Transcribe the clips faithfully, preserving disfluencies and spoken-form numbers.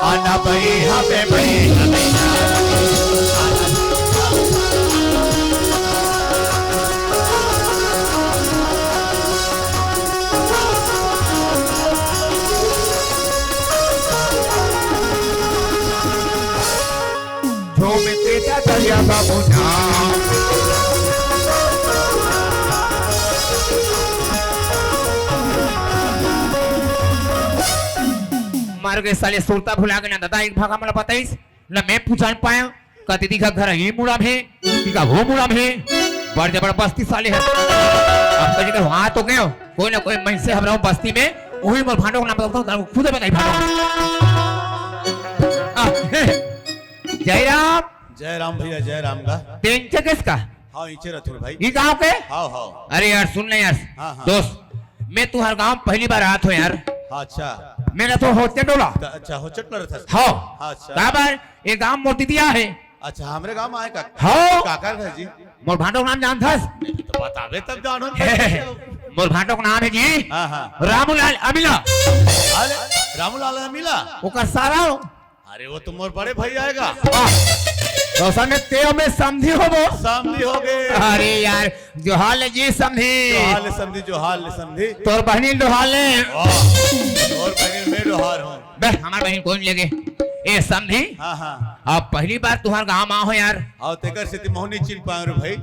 आना बई हमें बई हमें। झूम तेजा दरिया बाबू ना। मर गे साले, सुरता भुला गे ना दादा, एक भागा मोला बताइस, ना मैं पूछा पाया, का दीदी का घर ये मुड़ा में, कि का वो मुड़ा में, बड़ जबरदस्ती साले है। अब कहीं का वहाँ तो गए, कोई ना कोई मैं से हमरा बस्ती में, वही मोर भांडो का नाम बताता हूँ, खुद बताई भांडो। आ, जय राम। जय राम भैया, जय राम गा। तेंचे किसका? हाँ, इचे रथुर भाई। ई गांव के? हाँ, हाँ। अरे यार, सुन ना यार। हाँ, हाँ। दोस्त, मैं तुहर गांव पहली बार आत हो यार। हाँ, अच्छा। मेरा तो होते डोला। त-, अच्छा, होचट न रथस। हाँ। हाँ, अच्छा। काबर? ये गांव मोर दीदिया है। अच्छा, हमरे गांव में आए का? हाँ। काकर है जी? मोर भांटो का नाम जानथस? नहीं, तो बतावे तब जानो। मोर भांटो का नाम है जी। हाँ, हाँ। रामूलाल अमिला। अरे, रामूलाल अमिला? ओकर सारा हो। अरे, वो तो मोर बड़े भाई आएगा। वाह। तो असल में तें में समधी होबो। समधी हो गए। अरे यार, जोहार ले जी समधी। जोहार ले समधी, जोहार ले समधी। तोर बहनी डोहार ले। वाह, तोर बहनी मैं डोहार हूँ। बे, हमार बहन कौन लेगे? ए समधी। हाँ, हाँ। अब पहली बार तुहर गांव में आहो यार। आओ, तेकर सेती महू नहीं चिन्ह पाए रे भाई।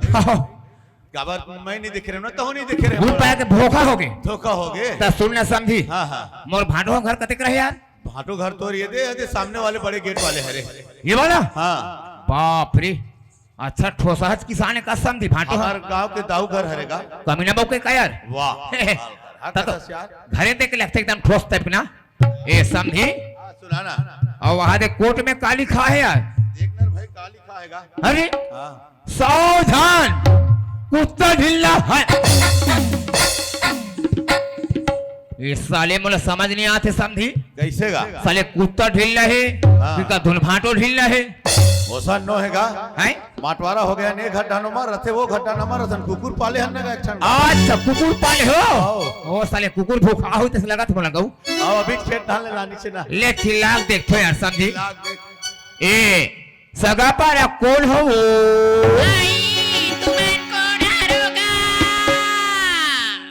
काबर मैं नहीं देखे रहे ना, तहु नहीं देखे रहे। भूल पाया के धोखा हो गए। धोखा हो गए। त सुन ना समधी। हाँ, हाँ। मोर भांटो घर कतेक रहे यार? भांटो घर तोर ये दे, ये दे सामने वाले बड़े गेट वाले हरे। ये वाला? हाँ। बाप रे, अच्छा ठोसहच किसान है का समधी भांटो हमार घर? गांव के दाऊ घर हरे का? कमीना बहू के का यार? वाह। हाँ, त तो कथस यार। घरे देख के लगथे एकदम ठोस टाइप ना। ए समधी। हाँ, सुना ना। और वहां दे कोट में का लिखा है यार? देख ना भाई, का लिखा है का? अरे। हाँ। सावधान, कुत्ता ढीला है। ये साले मोला समझ नहीं आते समधी। कैसे गा? साले कुत्ता ढीला है, हाँ। इनका धुन भांटो ढीला है। ओसन नो है गा? हैं? माटवारा हो गया, ने घट्टा नंबर रथे, वो घट्टा नंबर रथन कुकुर पाले हन ना गा एक ठन। अच्छा, कुकुर पाले हो? आओ। ओ साले कुकुर भूखा हो तस लगा तुम लगाऊ। आओ अभी खेत धान ले लानी से ना। ले चिल्ला के देखो यार समधी। चिल्ला के देख। ए सगा पारा कोन हो वो? आई, तुमन कोन हरो गा?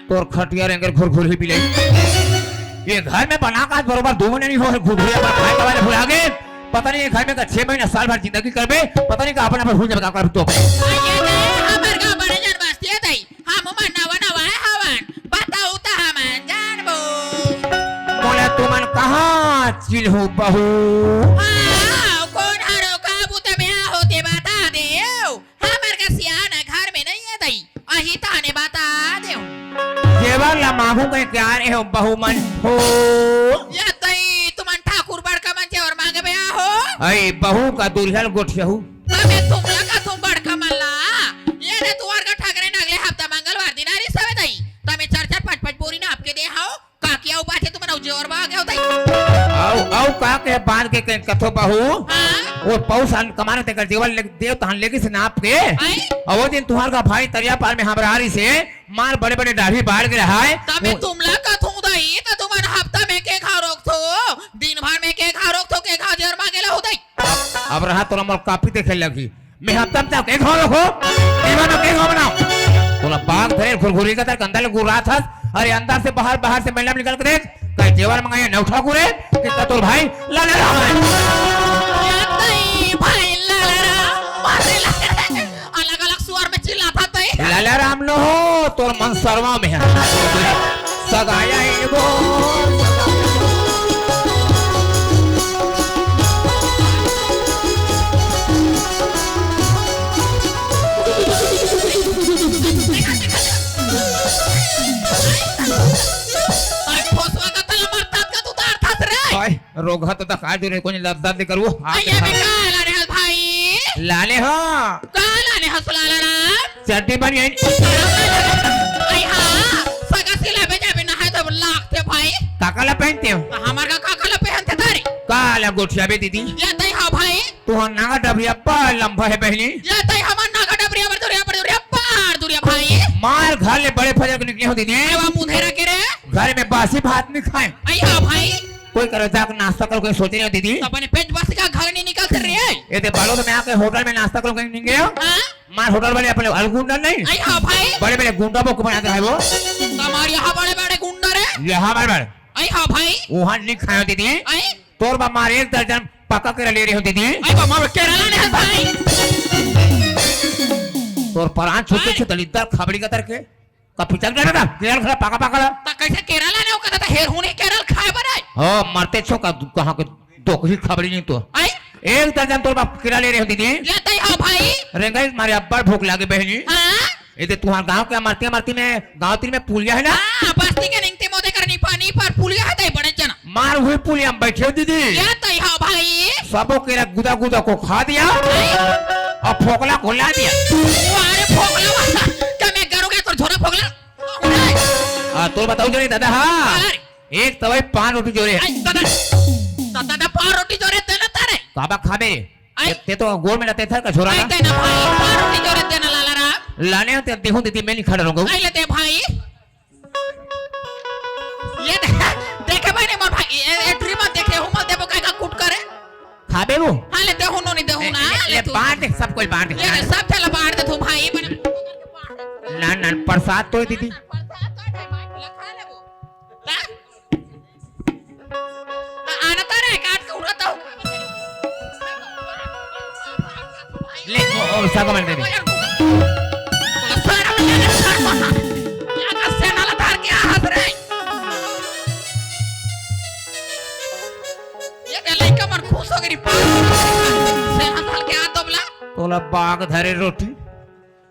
तोर खटिया रेंगेर घुरघुरी बिलाई। ये घर में बना का बरोबर दो महीने नहीं हो, घुरघुरी अपन खाए दवाई भुला गए। पता नहीं ये घर में का छह महीना साल भर जिंदगी करबे, पता नहीं का अपन अपन भूल जाबे का करबे तो। आइए दे, हमर गाँव बड़े जन बस्ती है दई। हम उमन नवा नवा हवन, बताऊ त हमन जानबो। मोला तुमन कहाँ चिन्हू बहू? हाँ, कोन हरो का बुत में होते बता देव। हमर का सियान घर में नहीं है दई, अही ताने बता देव। जेवर ला मांगू के क्या रे हो बहू मन हो? या दई तुमन ठाकुर बड़का मन जेवर मांगे बे हो? अई बहू का दुल्हन गोठियहू। तबे तुमला कथों बड़का मन ला, ये रे तुहर का ठगरे न अगले हफ्ता मंगलवार दिन आरी सवे दई, तमे चार चार पाँच पाँच बोरी नाप के दे हव, काकी अउ बाचे तुमन अउ जेवर बा गए होतई। अउ, अउ का के बांध के, के कथो बहू? हाँ? वो पौस अन कमाने तेकर जेवर ले, देव तहन लेगी से नाप के। आई? अउ वो दिन तुहर का भाई तरिया पार में हमरा आरी से, मार बड़े बड़े डाढ़ी बाढ़ के रहाय। तबे वो तुमला कथों दई, त तुमन हफ्ता में के घाव रोकथो, दिन भर में के घाव रोकथो, के घाव जेवर मांगेला होतई। अब रहा तोला मोर कापी देखे लगही। मैं हफ्ता में तक एक घाव रखो, दीवाना के घाव बनाओ। तोला बाघ धरे घुरघुरी का तर कंधा ले गुर्रात हस। अरे अंदर से बाहर, बाहर से मैडम निकल के देख। कहे जेवर मंगाया नौ ठाकुर है, कितना तोर भाई लाला राम है। या तई भाई लाला राम, मारे लाला राम। अलग-अलग स्वर में चिल्लाथा तई। लाला राम न हो, तोर मन सरवा में है। सगाया इनको। अरे भोसवा का तला मरतात का तू तार थास रे। भाई, रोगहा तो दखा दे रे, कोनी लद्दा दे करू, हाथ अये दिखा। बे का लाने हस भाई? लाने हो। का लाने हस लाला राम? चड्डी बनियान। आई हाँ, सगा सिला बे जाबे नहाए तो लागथे भाई। काका ला पहनते हो? हमार का काका ला पहनथे तारी। का ला गोठिया बे दीदी? या तई हाँ भाई। तू हाँ नागा डबरिया बा लंबा है बहनी। या तई हमार नागा डबरिया बर दुरिया, बर दुरिया, बार दुरिया भाई। मार घर ले बड़े फजर के निकले हो दीदी। अरे वाह मुंधेरा के रे। घर में बासी भात नहीं खाए। आई हाँ भाई। कोई करा जाके नाश्ता करो, कोई सोचे नहीं दीदी। तो अपने पेट बस का घर नहीं निकल कर रही है। ये दे बालो तो मैं आके होटल में नाश्ता करो, कहीं नहीं गया। हाँ? मार होटल वाले अपने अलगुंडा नहीं। आई हाँ भाई। बड़े बड़े गुंडा को बनाते हैं वो। हमारे यहाँ बड़े बड़े गुंडा रे। यहाँ बड़े बड़े। आई हाँ भाई। वहाँ नहीं खाया दीदी। आई। तोर बा मार एक दर्जन पका केरा ले रहे हो दीदी। आई बा मार केरा लाने हैं भाई। तोर परान छुट्टे छुट्टे लिद्दर खबड़ी का तरके। का पिचक जाता था, केरल खड़ा पाका पाका ला। ता कैसे केरल आने हो कहता था, हेर हूँ नहीं केरल खाए बनाए। हो, मरते छो का, कहाँ के दोकही खबड़ी नहीं तो। आई? एक दर्जन तोर बाप केरल ले रहे हो दीदी। ले तई हो भाई। रेंगाई मारे अब्बड़ भूख लागे बहनी। हाँ? ये तो तुम्हारे गांव के मरती मरती में, गांव तीन में पुलिया है ना? हाँ, बस्ती के निंगते मोदे करनी पानी पर पुलिया है तई बड़े जना। मार हुई पुलिया में बैठे हो दीदी। ले तई हो भाई। सबो केरा गुदा गुदा को खा दिया। आई? और फोकला को ला दिया। अरे फोकला वाला, क्या मैं करूँगा तो झोरा फोकला? आ, तो बताओ जो नहीं दादा, हाँ। अरे। एक तवाई पान रोटी जोरे। आई, दादा, दादा, दादा, पान रोटी जोरे देना तारे। काबा खाबे? आई। ते, ते तो गोल में लाते था का झोरा आई, ना? तेना भाई, पान रोटी जोरे देना लाला राम। लाने हो ते देखूं दीदी मैं नहीं खड़ा रहूंगा। आई लेते भाई। ये दे-, देखे भाई ने मोर भाई, ए, ए, ट्री मत देखे, हूँ मत देबो, काय का कुट करे। खाबे वो? हाँ, ले देहु नो, नहीं देहु ना, ले ले, तू। बांट दे, सब कोई बांट दे। ये ले, सब चला बांट दे तू भाई, मैंने ना, ना, प्रसाद तो है दीदी। प्रसाद तो है भाई, खा ले वो। हाँ? आ-, आना तो रे, काट के उड़ा तो। ले, ओ, ओ, सागा बन दे दे। सारा बन दे, सारा। या का सेना ला धार के आ हंस रे। ये दे लइका मन खुश हो गई, पार। सेना धार के आ तो बोला। तोला बाघ धरे रोटी।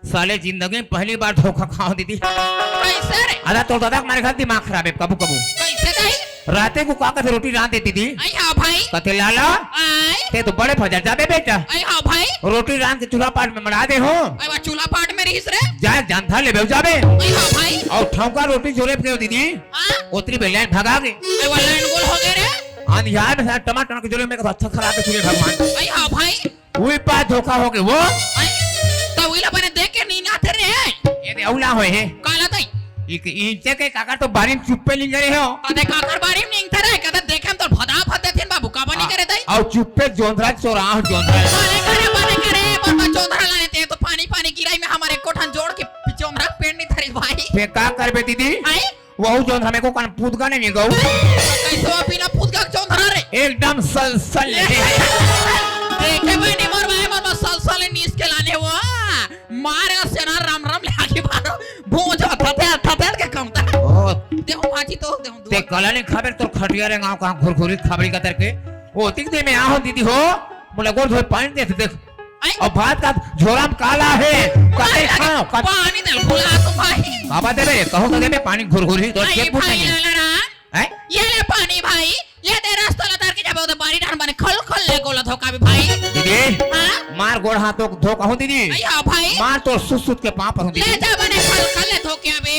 साले जिंदगी में पहली बार धोखा खाओ दीदी। कैसे रे? अरे तोर दादा के मारे खातिर दिमाग खराब है कबू कबू। कैसे नहीं? राते को का कथे रोटी रांध देती थी। आई हाँ भाई। कथे लाला। आई। ते तो बड़े फजर जाबे बेटा। आई हाँ भाई। रोटी रांध के चूल्हा पाट में मड़ा दे हो। आई वाह चूल्हा पाट में रहीस रे। जा जान था ले बेव जाबे। आई हाँ भाई। और ठौका रोटी जोरे पे दीदी। हाँ। उतरी बे लाइन भगा गई। आई वाह लाइन गोल हो गए रे। अंधियार में साला टमाटर के जोरे में तो अच्छा खराब है चूल्हे भगवान। आई हाँ भाई। वही पास धोखा हो गए वो। आई, तो उइला बने देख के नींद आते रे। ये दे अउला होए है। काला तई। इक इंचे के काकर तो बारी में चुप्पे लिंग रहे हो। अरे काकर बारी में नींद रे, कदे देखे हम तो भदा भदे थे बाबू, का बनी आ, करे तई? और चुप्पे जोंधरा चोरा जोंधरा। बने करे, बने करे, बाबा जोंधरा लाने ते तो पानी, पानी गिराई में हमारे कोठन जोड़ के जोंधरा पेड़ नहीं धरे भाई। ते का करबे दीदी? आई? वहू जोंधरा में को कन पूतगा नहीं गऊ। कैसे वो बिना पूतगा के जोंधरा रे? एकदम सल सल ले। देखे भाई नहीं मोर भाई मोर सल सल नीस के लाने वो। मारे सेना राम राम ले आगे मारो। भोज था ते था ते के कम था। ओ। देहु भाजी तो देहु ते दो। कला नहीं खाबे तो खटिया रे गांव कहां घुरघुरी खबड़ी का तरके। ओ तिक दे में आहो दीदी हो। मोला गोड़ धोए पानी दे देख। आई। और भात का झोरा में काला है। कते आई, खाओ, कते पानी दे भुला तो भाई। बाबा देबे, कहूं तो देबे पानी घुरघुरी तो आई, चेक बुक भाई नहीं। लाला राम। हैं? ये ले पानी भाई, ये दे रस तो लतार के जब उधर बारी डान बने खल खल ले गोला धोखा भी भाई। दीदी, हाँ? मार गोड़ हाथ तो धो कहूं दीदी। आई हाँ भाई। मार तो सुत सुत के पांव पर हूं ले दीदी। जा बने खल खल ले धोके अबे।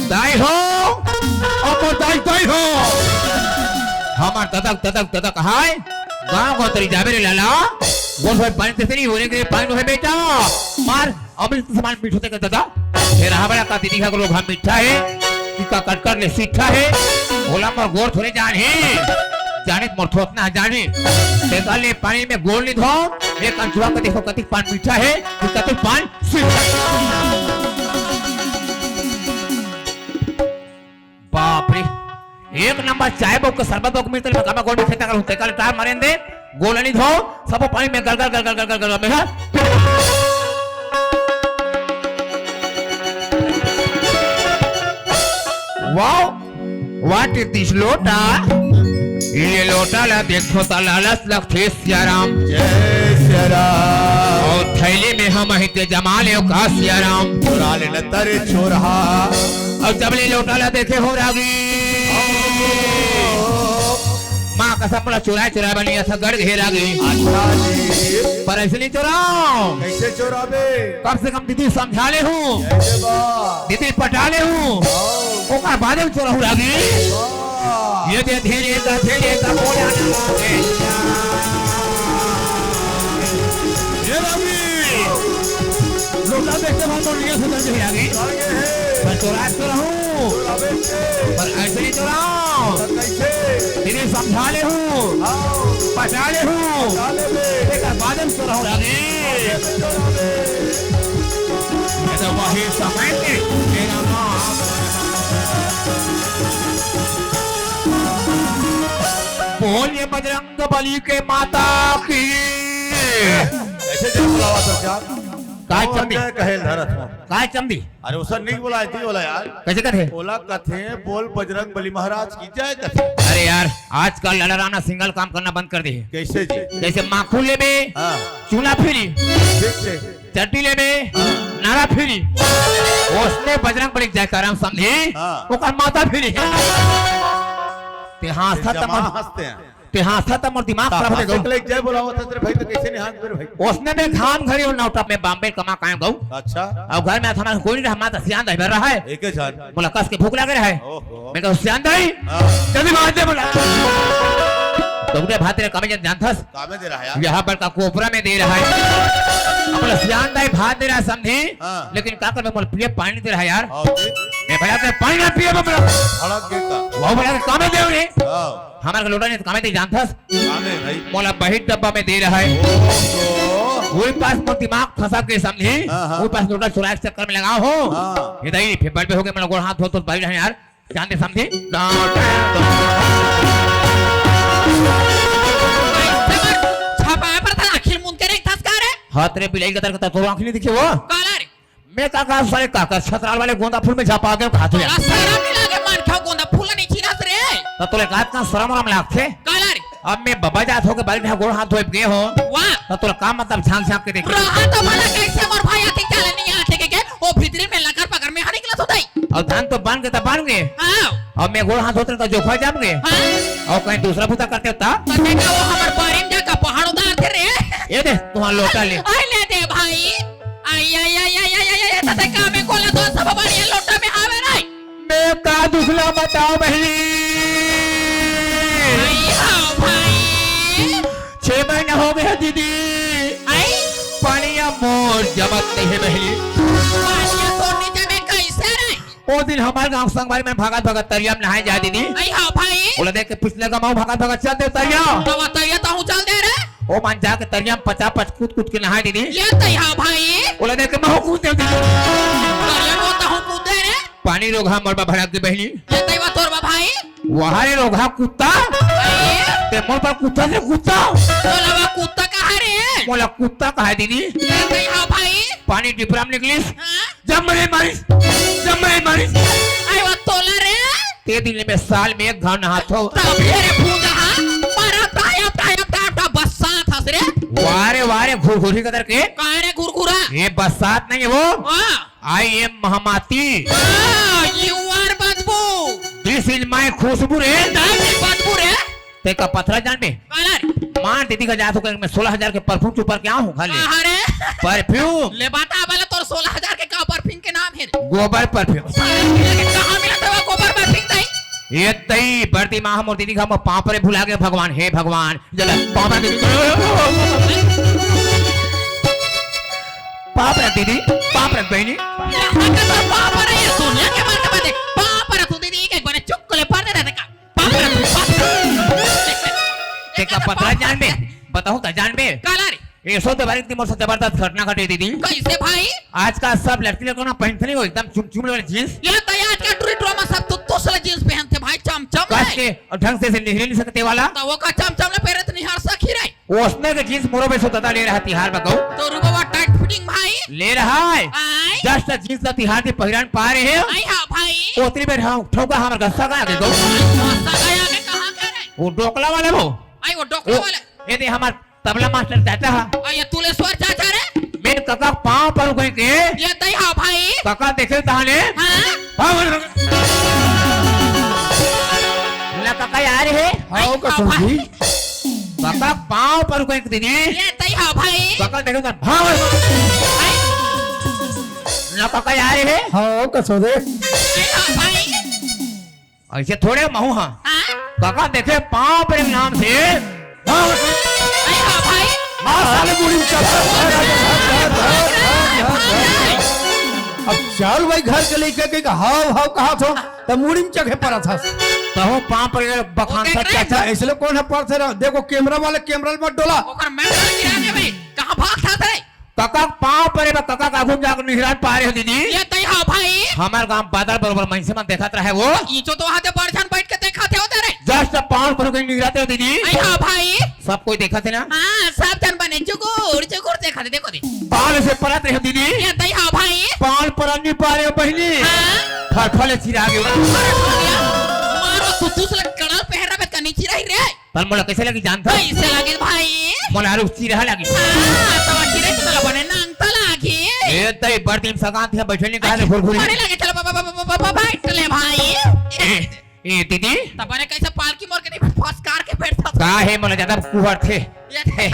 दाई हो, अमर दाई, दाई हो। हमार ददक, ददक, ददक हाय। गांव को तरी जाबे रे लाला। वो भाई पानी तेरे नहीं हो रे, पानी है बेटा। मार, अमृत समान मीठ होते का दादा। फिर हमारा का दीदी का लोग हम मीठा है, कि का कटकर ले सीठा है। बोला मोर गोर थोड़े जान है। जाने मोर थोतना है जाने। देखा ले पानी में गोल नहीं धो। एक अंचुआ को देखो कतिक पान मीठा है, कि कतिक पान बाप रे, एक नंबर चाय बोक के शरबत बोक मिलते, मैं कामा गोल में खेता करूं, तेकल टार मारेंदे, गोल नहीं धो, सब पानी में गल गल गल गल गल गल गल में है। Wow, what is this लोटा? ये लोटा ला देखो ता लालच लगथे सियाराम। जय सियाराम। और थैली में हम ही ते जमा ले का सियाराम। चुरा ले न तरे छोरहा। और जब ले लोटा ला देखे हो रागी। माँ कसम ला चुराए चुराए बनी ऐसा गड़ घेरा गई। अच्छा जी। पर ऐसे नहीं चुराओ। कैसे चुराबे? कम से कम दीदी समझा ले हूँ। कैसे बा? दीदी पटा ले हूँ। हाँ। ओकर बादे में चोरहु रागी। हाँ। ये दे धीरे का, धीरे का बोला ना। ये रागी। लोटा बेचते भाई तो रियल से दर्द ही आ गई। आगे है। पर चोराए तो रहूं। चोरावे के। पर ऐसे नहीं चोराओ। तो कैसे? तेरे समझा ले हूं। हाँ। बचा ले हूं। बचा ले बे। तेरा बादम चोराओ आगे। आगे से चोरावे। ये तो वही समय के मेरा नाम। बोलिए बजरंग बली के माता की। ऐसे जब बुलावा सरकार। काय वो चंदी? अंजय कहेल धरत हो। काय चंदी? अरे, उसे नहीं बुलाए थी, बोला यार। कैसे कथे? बोला कथे, "बोल बजरंग बली महाराज की जय" कथे। अरे यार, आजकल लड़ाराना सिंगल काम करना बंद कर दे। कैसे जी? जैसे माखू लेबे, हाँ। चूना फ्री। ठीक, ठीक। चड्डी लेबे, हाँ। नारा फ्री। उसने बजरंग बली जयकारा समझी, हाँ। ओकर माता फ्री। ते हाँसत ते जमा मत हंसते हैं। ते हाँसत त मोर दिमाग खराब हो जाएगा। हंसे के लिए जय बोलावत हस रे भाई, तो कैसे नहीं हाँस रे भाई? उसने में घाम घड़ी और नौटप में बॉम्बे कमा कायम गऊ। अच्छा। अब घर में हमारा कोई नहीं रहा, माता सियान दाई भर रहा है। एक ही जान। बोला, "कस के भूख लगे रहा है।" ओहो। मैं कहा, "सियान दाई, हाँ। जल्दी मार दे," बोला। तो उठे भात तेरे कमे जन जानथस। कामे दे रहा है यार। यहाँ पर का कोपरा में दे रहा है। अब बोला, "सियान दाई भात दे रहा है, समझी?" हाँ। लेकिन का कर, मैं बोला, "पिए पानी दे रहा है यार।" हाँ जी। मैं भैया के पानी ना पिए, मैं बोला। भड़क गए का? वो बोला, "कामे दे रे।" हाँ। हमारे लोटा नहीं तो कामे दे जानथस। कामे भाई। मोला बहिर डब्बा में दे रहा है। ओहो। वही पास मोर दिमाग फंसा के समझी। हाँ, हाँ। वही पास लोटा चुराए के चक्कर में लगा हो। हाँ। ये दाई, फिर बल पे हो गए, मतलब गोड़ हाथ धो तो बल रहे यार। जानते समझे? छपाए पर था, आखिर मुंह के नहीं थस का रे? हाथ रे बिलाई कतर कतर, तो आँख नहीं दिखे वो? काला रे। मैं का कहा, साले काका छतराल वाले गोंदा फूल में झपा के कहा तुझे। तोला शरम नहीं लागे, मन खाओ गोंदा फूल नहीं चिन्हस रे। तो तोले का इतना शरम वरम लागथे? काला रे। अब मैं बबा जात हो के बारी में गोड़ हाथ धोए गए हो। वाह। तो तोला का मतलब झांक झांक के देखे? रहा तो भला कैसे मोर भाई आती चले नहीं आते के, के? वो भीतरी में लकर पकड़ में हानि निकला सुधाई। और धान तो बन के तो बन गए। हाँ। अब मैं गोड़ हाथ धोते तो जोखा जाम गए। हाँ। और कहीं दूसरा बुता करते होता। तो देखा वो हमार बारी में जाकर पहाड़ उतार दे रे। ये दे, तुम्हारा लोटा ले। आई ले दे भाई। आई, आई, आई, आई, आई, आई, आई, तते का में कोला तो सब बढ़िया लोटा में आवे रे। मैं का दुखला बताओ बहनी। आई हाँ भाई। छह महीना हो गया दीदी। आई। पानिया मोर जमत नहीं है बहनी। पानिया तो नहीं जमे कैसे रे? ओ दिन हमारे गांव संगवारी में भागत भागत तरिया में नहाए जाए दीदी। आई हाँ भाई। बोला देख के पिछले का माऊ भागत भागत चल दे तरिया। तो तरिया तो हूँ चल दे रे। ओ मन जाके तरिया में पचा पच कूद कूद के नहाए दीदी। ये तई हाँ भाई। बोला देख के महू कूद दे दीदी। तरिया में तो हूँ कूद दे रे। पानी रोगहा मोर बा भड़क दे बहनी। ये तई वा तोर बा भाई। वहा रे रोगहा कुत्ता। ए? ते मोर पर कुत्ता से कुत्ता। बोला वा कुत्ता कहा रे? मोला कुत्ता कहा दीदी। ये तई हाँ भाई। पानी डिपरा में निकलिस। हाँ? जब मरे मारिस, जब मरे मारिस। आई वा तोला रे। ते दिन में साल में एक घाव नहात हो। तब ये रे भूंजा हाँ। मारा ताया, ताया, ताया, ताया, बस्सात हंस रे। वारे, वारे, घुरघुरी कदर के। कहाँ रे घुरघुरा? ये बस्सात नहीं है वो। हाँ। I am महामाती। हाँ, you are बदबू। This is my खुशबू रे। That is बदबू रे। ते का पथरा जान बे? काला रे। मार दीदी का जात हो के मैं सोलह हजार के परफ्यूम चुपर के आऊँ घर ले। कहाँ रे? परफ्यूम। ले बता वाला तोर सोलह हजार के का परफ्यूम के नाम है रे? गोबर परफ्यूम। सारे मिला के कहाँ मिला था वो गोबर परफ्यूम तई? ये तई बरती माँ मोर दीदी का मैं पाँव परे भुला गए भगवान, हे भगवान। जला पाँव परे दीदी। पाँव परे दीदी, पाँव परे बहनी। यहाँ का तो पाँव परे ये दुनिया के मार के बंदे। पाँव परे तू दीदी एक बने चुप को ले पढ़ने रहने का। बाप रे, बाप रे। तेका पता जान बे, बताऊं त जान बे। काला रे। ये सो दबारी की मोर से जबरदस्त घटना घटे दीदी। कैसे भाई? आजकल सब लड़की लड़का ना पहनते नहीं हो एकदम चुम चुम वाले जींस। ये तो आज का टूरी ड्रामा सब तो तोसला जींस पहनते भाई, चम चम कस ले। के और ढंग से, से निहरे नहीं सकते वाला। तो वो का चम चम ले पहरे तो निहार सखी रे। ओसने के जींस मोरो पे सो तदा ले रहा तिहार में कहूं। तो रुको वो टाइट फिटिंग भाई। ले रहा है। आई। जस्ट जींस ला तिहार के पहिरन पा रहे हैं। आई हाँ भाई। ओतरी बेर हाँ, ठोका हमर गस्सा का आगे गो। गस्सा का आगे कहाँ के रे? वो डोकला वाले वो। आई वो डोकला वो, वाले। ये दे हमार तबला मास्टर चाचा हा। आई ये तुलेश्वर चाचा रे। मेन कका पाँव पर उगई के। ये तई हाँ भाई। कका देखे तहाने। हाँ। पाँव पर ना कका यार है। हाँ, ओ कसम भाई। जी। कका पाँव पर उगई के दीदी। ये तई हाँ भाई। कका देखे तहाने। पाँव पर। आई। ना कका यार है। हाँ, ओ कसम दे। आई हाँ भाई। ऐसे थोड़े महू हाँ। हाँ? काका देखे पाँव पर एक नाम से। हाँ। अरे हाँ भाई। माँ साले बूढ़ी चल। अब चल भाई, घर के लइका के हाव हाव कहाथों, त मुड़ी म चघे परत हस। तहूं पांव परे बखान वो देख रहे हैं? चाचा, अइसने कोन ह परथे रे? देखो कैमरा वाले, कैमरा मत डोला। ओकर मैं गिरा दे भाई, कहां भागथस रे? कका के पांव परे बा, कका के आगू म जाके निहुराय पारे हो दीदी। ए तई हव भाई। हमर गांव बादर बरोबर मइनसे मन देखत रहे वो। इचो तो हाथे बड़ झन बइठ के देखत हे वो तेरे। Just पांव परे के निहुरात रहे दीदी। ए हव भाई। सब कोई देखत हे ना? हां, सब झन बने चुकुर चुकुर देखत हे, देखो दे। पांव अइसे परत रहे हो दीदी। ए तई हव भाई। पांव परत नइ पारे हो बहिनी। हां। फरफर ले चिरा गे। अरे हो गया। मारो तू दूसरा कड़ल पहन रहा बे, कनी चिराही रे। पर मोला कइसे लगिस जानथस? कइसे लगिस भाई? मोला रुचि रहा लगिस। हां, त चिराही त तोला बने नंगता लगिस। ए तई बड़ दिन सगांत हे, बइठे नइ कहात हे, घुरघुरी। बने लगे, चलो, बा-, बा-, बइठ ले भाई। ए, ए दीदी। त बने कइसे पालकी मोर के नइ फसकार के बइठथस? का हे, मोला जादा कुहरथे। ए,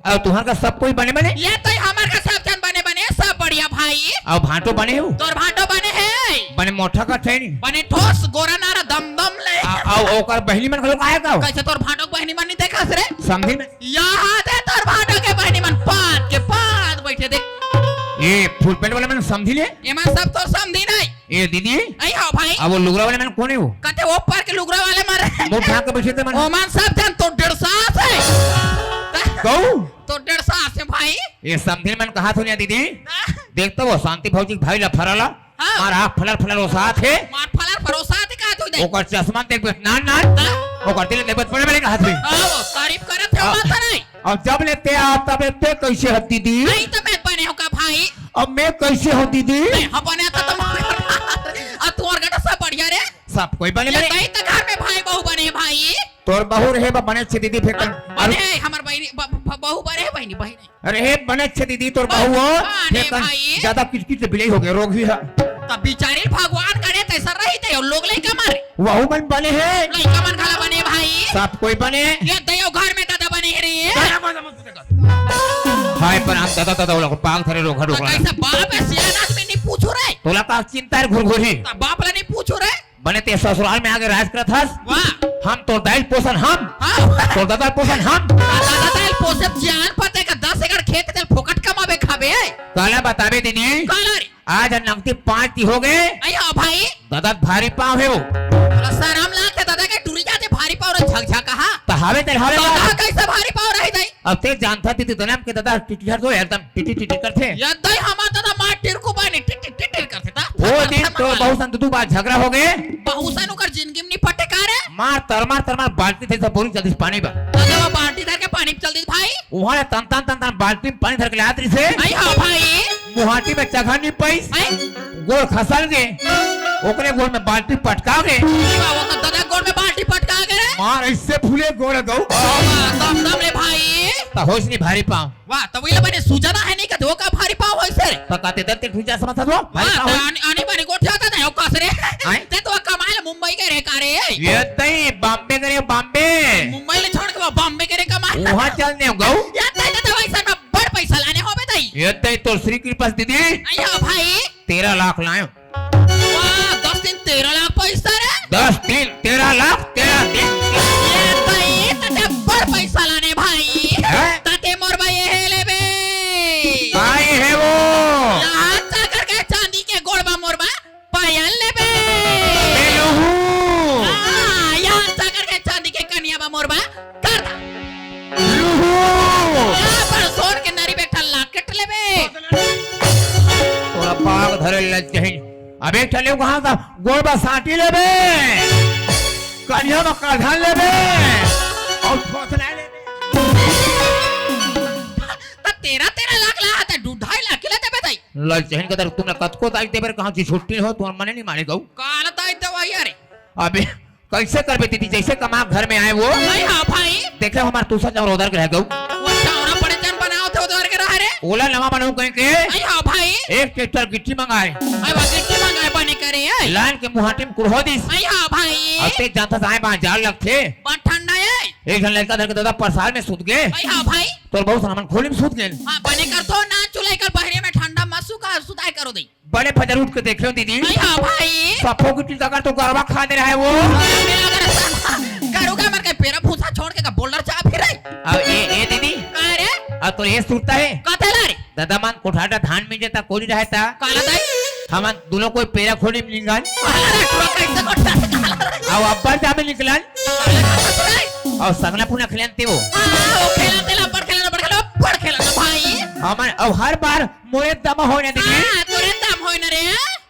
अउ तुंहर का सब कोई बने बने? ए तई हमर का सब झन बने बने, सब बढ़िया भाई। अउ भांटो बने हो? तोर भांटो बने हे। बने मोठा का थे नी? बने ठोस, गोरा नारा दमदम ले। आ, अउ ओकर बहिनी मन घलो आय का? कइसे तोर भांटो के बहिनी मन नइ देखस रे? समधी में? ए दे तोर भांटो के बहिनी मन पाद के पाद बइठे देख। ए फुल पैंट वाला मन समधी ले? एमन सब तोर समधी नहीं। ए दीदी। ए हव भाई। अब वो लुगरा वाले मन कोन हे वो? कते वो पर के लुगरा वाले मन। मुंह ढांक के बइठे ते मन। ओमन सब झन तो डेढ़ सौ से। कहू? तो डेढ़ सौ से भाई। ए समधी मन कहाथों ना दीदी। हां। देख तो वो शांति भौजी के भाई ला फराला। हां। मार आंख फलर फलर ओसात हे। मार फलर फलर ओसात हे कहाथों दे। ओकर चश्मा देखबे नान नान। हां। ओकर तिल देखबे बड़े बड़े कहाथों। हां, वो तारीफ करत हे, हां। माथा नहीं। अउ जब ले ते आ, तब ले ते कइसे हस दीदी? नहीं त मैं बने हों का भाई? अब मैं कइसे हों दीदी? मैं हंव बने त तुम। अब तोर गटा सब बढ़िया रे। सब कोई बने ए बने। तई त घर में भाई बहू बने भाई। तोर बहू रहे बा बने अच्छे दीदी फेकन। बने हे, हमर बहिनी, ब-, ब-, बहू बने हे बहिनी, बहिनी। अरे हे बने अच्छे दीदी तोर बहू हो। बने फेकन भाई। जादा किचकिच ले बिलई हो गे, रोगही ह। त बिचारी भगवान करे तइसे रही ते लोग लइका मारे। वहू मन बने हे। लइका मन घला बने भाई। सब कोई बने। ए दयो घर में ददा बने हे रे। हाय पर हम ददा ददा वाला को पांव धरे रोखा त रोखा। कइसे बाप हे, सियान आदमी नइ पूछो रे। तोला का चिंता हे घुरघुरी। त बाप ला नइ पूछो रे। बने ते ससुराल में आके राज करत हस। वाह। हम तोर दाई ल पोसन हम। हां। तोर ददा ल पोसन हम। ददा दाई ल पोसे जान पते का दस एकड़ खेत तेल फोकट कमाबे खाबे। काला बताबे दीदी। काला रे। आज नंगती पांच ठी हो गे। ए हव भाई। ददा भारी पांव हे वो। तोला सरम लागथे ददा के टूरी जाथे भारी पांव रे झकझक हा। त हावे तेल हावे ददा बा। कइसे भारी पांव रही दाई? अब ते जानथस दीदी, दनम के ददा टिटिहर तो एकदम टिटी टिटी करथे। ए दई हमर ददा मार टिरकू बानी टिटी टिटी करथे त। वो दिन तो बहुत संत दू बार झगड़ा हो गे। बहुत सन ओकर जिंदगी में नइ पटे का रे? मार तरमार तरमार बाल्टी धर के बोरी जल्दी से पानी बा। ददा वो बाल्टी धर के पानी चल दी भाई। उहां ले तन तन तन तन बाल्टी में पानी धर के लात रहिसे। ए हव भाई। मुहाटी में चघा नइ पाइस। हैं? गोड़ खसल गे। ओकरे गोड़ में बाल्टी पटका गे। ए बाबा, त ददा गोड़ में बाल्टी पटका गे रे। मार अइसे फूले गोड़ गऊ। वाह, दम दम रे भाई। त होइस नइ भारी पांव। वाह, त वइला बने सूजना हे नइ कथे, वो का भारी पांव होइस रे? त कते दर के ठुजा समझत हो? भारी वाह, पांव होइस। आनी, आनी बानी गोठियाथस नहीं, ओकास रे। हैं? ते तो कमाए ला मुंबई गे रे का रे? ए तई बॉम्बे गे रे, बॉम्बे। मुंबई ले छोड़ के वो बॉम्बे गे रे कमाए ला। उहां चल देव गऊ। ए तई, ते तो वइसन में बड़ पइसा लाने होबे तई। ए तई तोर श्री कृपा से दीदी। ए हव भाई। तेरह लाख लाएंव। वाह, दस तीन तेरह लाख पइसा रे। दस तीन तेरह लाख, तेरह तीन। ए तई, ते बड़ पइसा लाने भाई। हैं? त ते मोर बर ए हे लेबे। काय हे वो? ए चाकर के चांदी के गोड़ बा मोर बर पायल लेबे। ले लूहू। हां, ए चाकर के चांदी के कनिया बा मोर बर करधा। लूहू। ए पर सोन के नरी में एक ठन locket लेबे। तोला पांव धरे लज्जहिन। अब एक ठन लेव कहां त गोड़ बर सांटी लेबे। कनिया बर करधा लेबे। अउ थोथना लेबे। त तेरह तेरह लाख ला, त दू ढाई लाख के ला देबे तई। लज्जहिन कदर तुमने कतको दाई देबर कहां जी छुट्टी हो, तुमन मने नइ माने गऊ। काला दाई देवई रे। अबे कइसे करबे दीदी, जइसे कमा घर में आए वो। ए हव भाई। देखे हमर तुसा चाउर ओदर के रह गऊ। वो चाउर बड़े जन बनावथे ओदर के रह रे। ओला नवा बनाऊ कहिके। ए हव भाई। एक ट्रैक्टर गिट्टी मंगाए। ए बा गिट्टी मंगाए बने करे ए। लान के मुहाटी में कुड़हो दिस। ए हव भाई। अउ ते जानथस आए बांझ जाड़ लगथे। बड़ ठंडा ए। एक झन लइका धर के ददा परसाल में सुत गे। ए हव भाई। तोर बहू सन हमन खोली में सुत गेन। हां, बने करथो ना चुलई कर बहरे में ठंडा मत सुता, सुताए करो दई। बड़े फजर उठ के देखेंव दीदी। ए हव भाई। सफो गिट्टी तकर तो गरवा खा दे रहा हे वो। अरे अगर गरू का मर के पेरा भूसा छोड़ के का बोल्डर चाप फिरे। अब ए, ए दीदी। का रे? अब तो ए सुरता हे। कते ला रे? ददा मन कोठाटा धान मिंजे ता कोली रहे ता। काला दाई? हमन दुनों कोई पेरा खोली मिलिंगन। काला रे, टुरा कैसे कोठाटा काला रे? अउ अब्बड़ जामे निकलन। काला काला रे? अउ सगना पुना खेलन ते वो। हाँ, वो खेलन ते ला, अब्बड़ खेलन, अब्बड़ खेलन, अब्बड़ खेलन भाई। हमन अउ हर बार मोरे दम होय ना दीदी। हाँ, तोरे दम होय ना रे।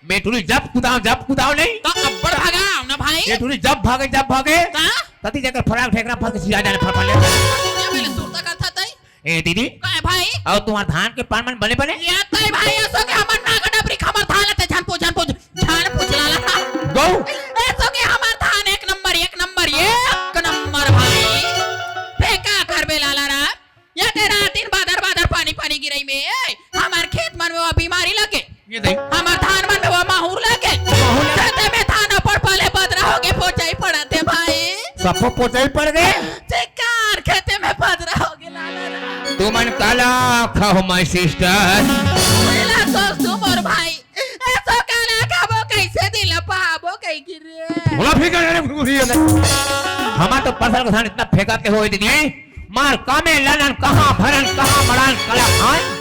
मैं टुरी जब कुदाओ, जब कुदाओ नहीं। तो अब्बड़ भगाओ ना भाई। ये टुरी जब भागे, जब भागे। का? तती जाकर फराक ठेकरा फंस के सिरा जाने फरफर ले। ये मैंने सुरता का था तई। ए दीदी। का है भाई? अउ तुम्हार धान के पान मन बने बने? ये तई भाई, ऐसो के हमर नागडबरी खबर धान लेते, झन पूछ, झन पूछ, झन पूछ लाला। गौ। ऐसो के हमर धान एक नंबर, एक नंबर, एक नंबर भाई। फेंका करबे लाला रा। ये ते रात दिन बादर बादर पानी पानी गिरई में, ए, हमर खेत मन में वो बीमारी लगे। ये देख। हमर धान मन में वो माहुर लगे। माहुर लगे। खेते में धान पड़ पले बदरा होगे, पोचाई पड़त हे भाई। सबको पोचाई पड़ गए। चिक्कार खेते में बदरा होगे लाला रा। तुमन काला खाओ my sister। मेला सोच तू मोर भाई। ऐसो काला खाबो, कैसे दिल पाबो, कहीं गिरे। बोला फिर क्या रे, घुघुरी है। हमार तो फसल का धान इतना फेंका के होए दीदी। मार कामे लानन, कहाँ भरन, कहाँ मड़ान, कला खान।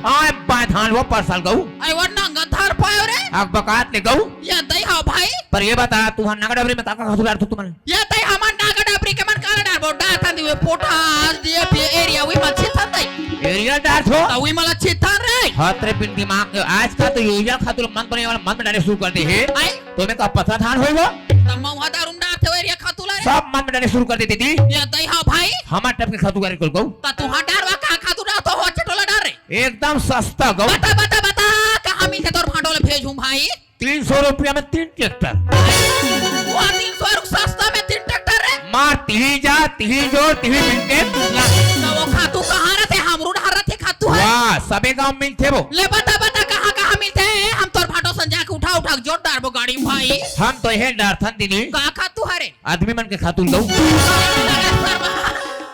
आय बाय धान वो परसल गऊ। अरे वो नंगा धर पायो रे। आग बकात ले गऊ। ये दई हाँ भाई। पर ये बता, तू हाँ नागा डबरी में का का खातू डारथो तुमन? ये दई हमन नागा डबरी के मन काला डारबो, डारथन दिवे पोटाश, डीएपी, यूरिया, वही मच्छी थन दई। यूरिया डारथो? तो वही मला छिथन रे। हत रे बिन दिमाग के, आज का तो यूरिया खातू मन बने वाला मन में डाले शुरू कर दे हे। आई? तो मैं का पतला धान होई वो? तो मऊहा दारू में डारथे वो यूरिया खातू ला रे। सब मन में डाले शुरू कर दे दीदी। ये दई हाँ भाई। हमार टप के खातू गाड़ी कोल गऊ। तो तू हाँ डारवा का खातू डार तो हो चटोला डार रे। एकदम सस्ता गऊ। बता, बता, बता, कहाँ मिलथे तोर भांडो ले भेजूं भाई? तीन सौ रुपया में तीन ट्रैक्टर। वो तीन सौ रुपया सस्ता में तीन ट्रैक्टर रे? मार तिही जा, तिही जोर, तिही मिनके। तो वो खातू कहाँ रहथे? हमरू डहर रहथे खातू है। वाह, सबे गांव में मिलथे वो। ले बता, बता, कहाँ, कहाँ मिलथे? हम तोर भांटो संजा के उठा, उठा के जोर डारबो गाड़ी में भाई। हम तो ये डारथन दीदी। का खातू हरे? आदमी मन के खातू लऊ।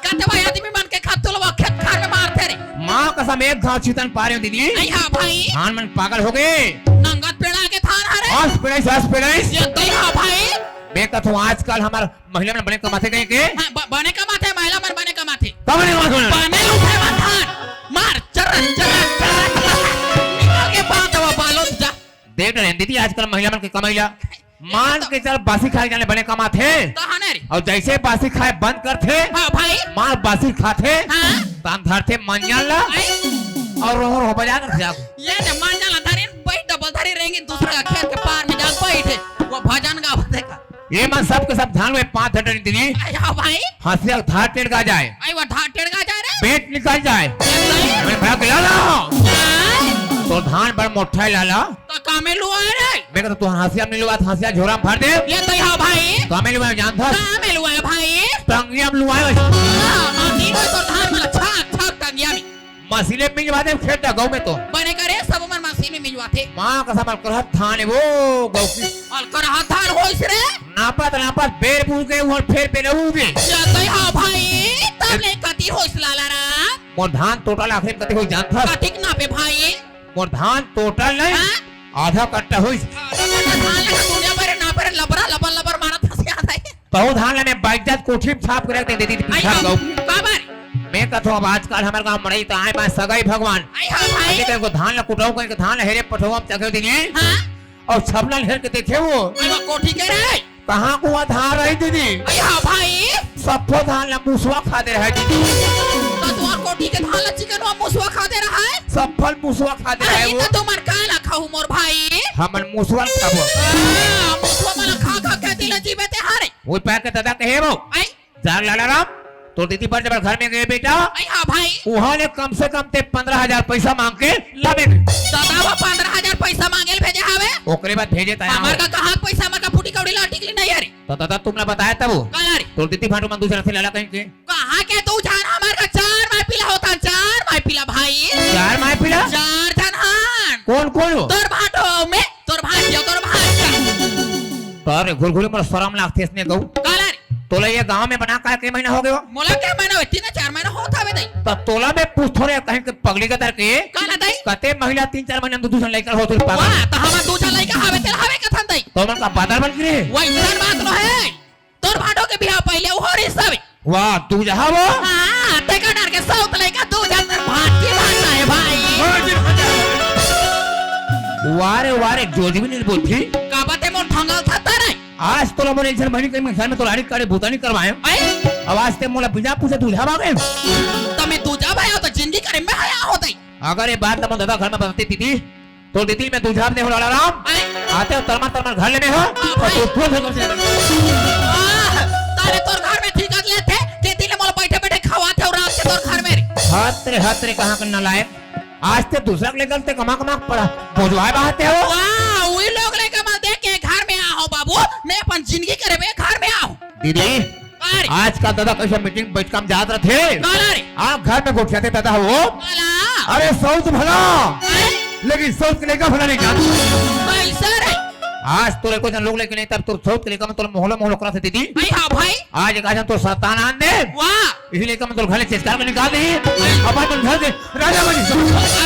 कते भाई आदमी मन के खातू लवा खेत खार में मारथे रे। माँ कसम एक घाव छितन पारे हो दीदी। आई हाँ भाई। धान मन पागल हो गए। नंगत पेड़ा के धान हरे। आस पेड़ाइस, आस पेड़ाइस। ये दई हाँ भाई। मैं कथों आजकल हमार महिला मन बने कमाथे कहीं के। हाँ, ब-, बने कमाथे, महिला मन बने कमाथे। कब बने कमाथे? बने उठे मन धान। मार, चर्रा, चर्रा, चर्रा, चर्रा। निकल के बात हवा, बालोद जा। देख रहे हैं दीदी, आजकल महिला मन के कमैया। मान के चल, बासी खाए जाने बने कमाथे। कहाँ ना रे? अउ जैसे बासी खाए बंद करथे, हाँ भाई। मार बासी खाथे, हाँ। तान धरथे मंजन ला, आई। अउ रोहो रोहो बजा कर जाग। ये ना मंजन ला धरे, बैठ डबल धरे रहेंगे, दूसरा का खेत के पार में जाके बैठे, वो भजन गावथे का। ये मन सब के सब धान में पाँच हटन दीदी। आई हाँ भाई। हंसिया धार टेढ़ गा जाए। आई वो धार टेढ़ गा जाए रे। पेट निकल जाए। ये सही। मैं भाग गया ना। आई। तो धान बड़ मोटा है लाला। तो कामे लुआए रे? मैं कहता तू हंसिया में लुआ, हंसिया झोरा में भर दे। ये तो हाँ भाई। कामे लुआ जानता? कामे लुआए भाई। टंगिया में लुआए। हाँ, हाँ, तीनों तो धान में अच्छा, अच्छा टंगिया में। मशीने मिंजवा दे खेत गऊ में तो। बने करे सब मन मशीन में मिंजवाथे। माँ कसम करहत धान वो गऊ की। अल करहत धान होइस रे। नापत नापत बेर बू के उहर फेर बेर उगे। जाते हाँ भाई, तब ले कति होइस लाला रा। मोर धान टोटल आखिरी में कति होइस जानता? कतिक नापे भाई? मोर धान टोटल नहीं, हाँ? आधा कट्टा होइस। आधा कट्टा धान लगा दुनिया भर नापे रे, लबरा लबर लबर मारत हंसे आता है। तहु धान ला मैं बाइज्जत कोठी में छाप के रख दे दीदी, आई पिछाप हाँ, गऊ। काबर? मैं कथों अब आजकल हमर गांव मड़ई त आए बा सगाई भगवान। आई हाँ भाई। अरे तेरे को धान ला कुटाऊ करके धान हेरे पठवा में चघे दीदी। हाँ। अउ छबना हेर के देखे वो। आई वो कोठी के रे। कहाँ कुआ धान रही दीदी? आई हाँ भाई। सफो धान ला मुसवा खा दे रहे दीदी। तो तुम्हार कोठी के धान ला चिकन वा मुसवा खा दे रहा है? सफल मुसवा खा दे रहे आई वो। तो तुमन का ला खाऊ मोर भाई? हमन मुसवा खाबो। हाँ, मुसवा मन ला खा खा के दिल जीवे ते हारे। वो पैर के दादा कहे वो। आई। जाग लाला राम, तोर दीदी बर जबर घर में गए बेटा। आई हाँ भाई। उहाँ ले कम से कम ते पंद्रह हजार पैसा मांग के लाबे। दादा वो पंद्रह हजार पैसा मांगे ले भेजे हवे। ओकरे बाद भेजे ताया। हमार का कहाँ पैसा, हमार का फूटी कौड़ी ला टिकली नहीं है रे। तो दादा तुमने बताया तब वो। काला रे। तोर दीदी भांटो मन दूसरा से लाला कहीं के। कहाँ के तू जान, हमार का चार माई पीला होता, चार माई पीला भाई। चार माई पीला? चार जन हान। कौन कौन हो? तोर भांटो में, तोर भांटियो, तोर भांटा। पर घुरघुरी मोर शरम लागथे इसने गऊ। काला रे। तोला ये गांव में बना का के महीना हो गयो? मोला के महीना होय? तीन चार महीना होत हवे दई। त तोला मैं पूछथों रे कहीं के पगली के तर के। काला दई? कते महिला तीन चार महीना में दू दू झन लइका होत होही पागल। वाह, त हमर दू झन लइका हवे, तेला हवे कथन दई। तो मन का बादर बन गिरे। वइसन बात नो हे। तोर भांटो के बिहाव पहिले उहो रिस हवे। वाह, तू जहाँ वो? हाँ, तेका डर के सौत लइका दू झन भांटी भांटा हे भाई। वाह, वारे, वारे, जोजवी नहीं बोलती। का बात हे, मोर भंगल था तारे? आज तोला मोर एक झन बहिनी के घर में तोला आड़ी काड़ी बूता नहीं करवाए। अई? अब आज ते मोला बिना पूछे दूझा मांगे। त मैं दूझा भाई हो त जिंदगी करे में हया होत हे। अगर ये बात ला मोर दादा घर में बताती दीदी, तो दीदी मैं दूझा नहीं हो लाला राम। अई? आते हो तरमर तरमर घर ले में हो, हाँ, और भाई। तू फोन से कर से। आह, तारे तोर घर में ठीक ले थे, दीदी ले मोला बैठे बैठे खवाते हो रात के तोर घर में रे। हत रे, हत रे, कहाँ के नालायक। आज ते दूसरा के लेकर ते कमा कमा पड़ा बोझवाए बात हे हो। वाह, वही लोग लेकर मैं देख के घर में आ हो बाबू, मैं अपन जिंदगी करे बे घर में आ हो। दीदी, अरे। आज का दादा कैसे मीटिंग बैठका में जात रथे? काला रे। आप घर में गोठियाते दादा हो। काला। अरे सौत भला, अरे। लेकिन सौत के लेकर भला नहीं जान। कैसे रे? आज तोरे को जन लोग लेके नहीं तब तोर सौत के लेकर मैं तोर मोहल्ला मोहल्ला करा थे दीदी। अरे हाँ भाई। आज एक आज हम तोर सतान आन दे। वाह। इही लेकर मैं तोर घर ले चेचकार के निकाल दे। अपन मन घर के राजा बनी।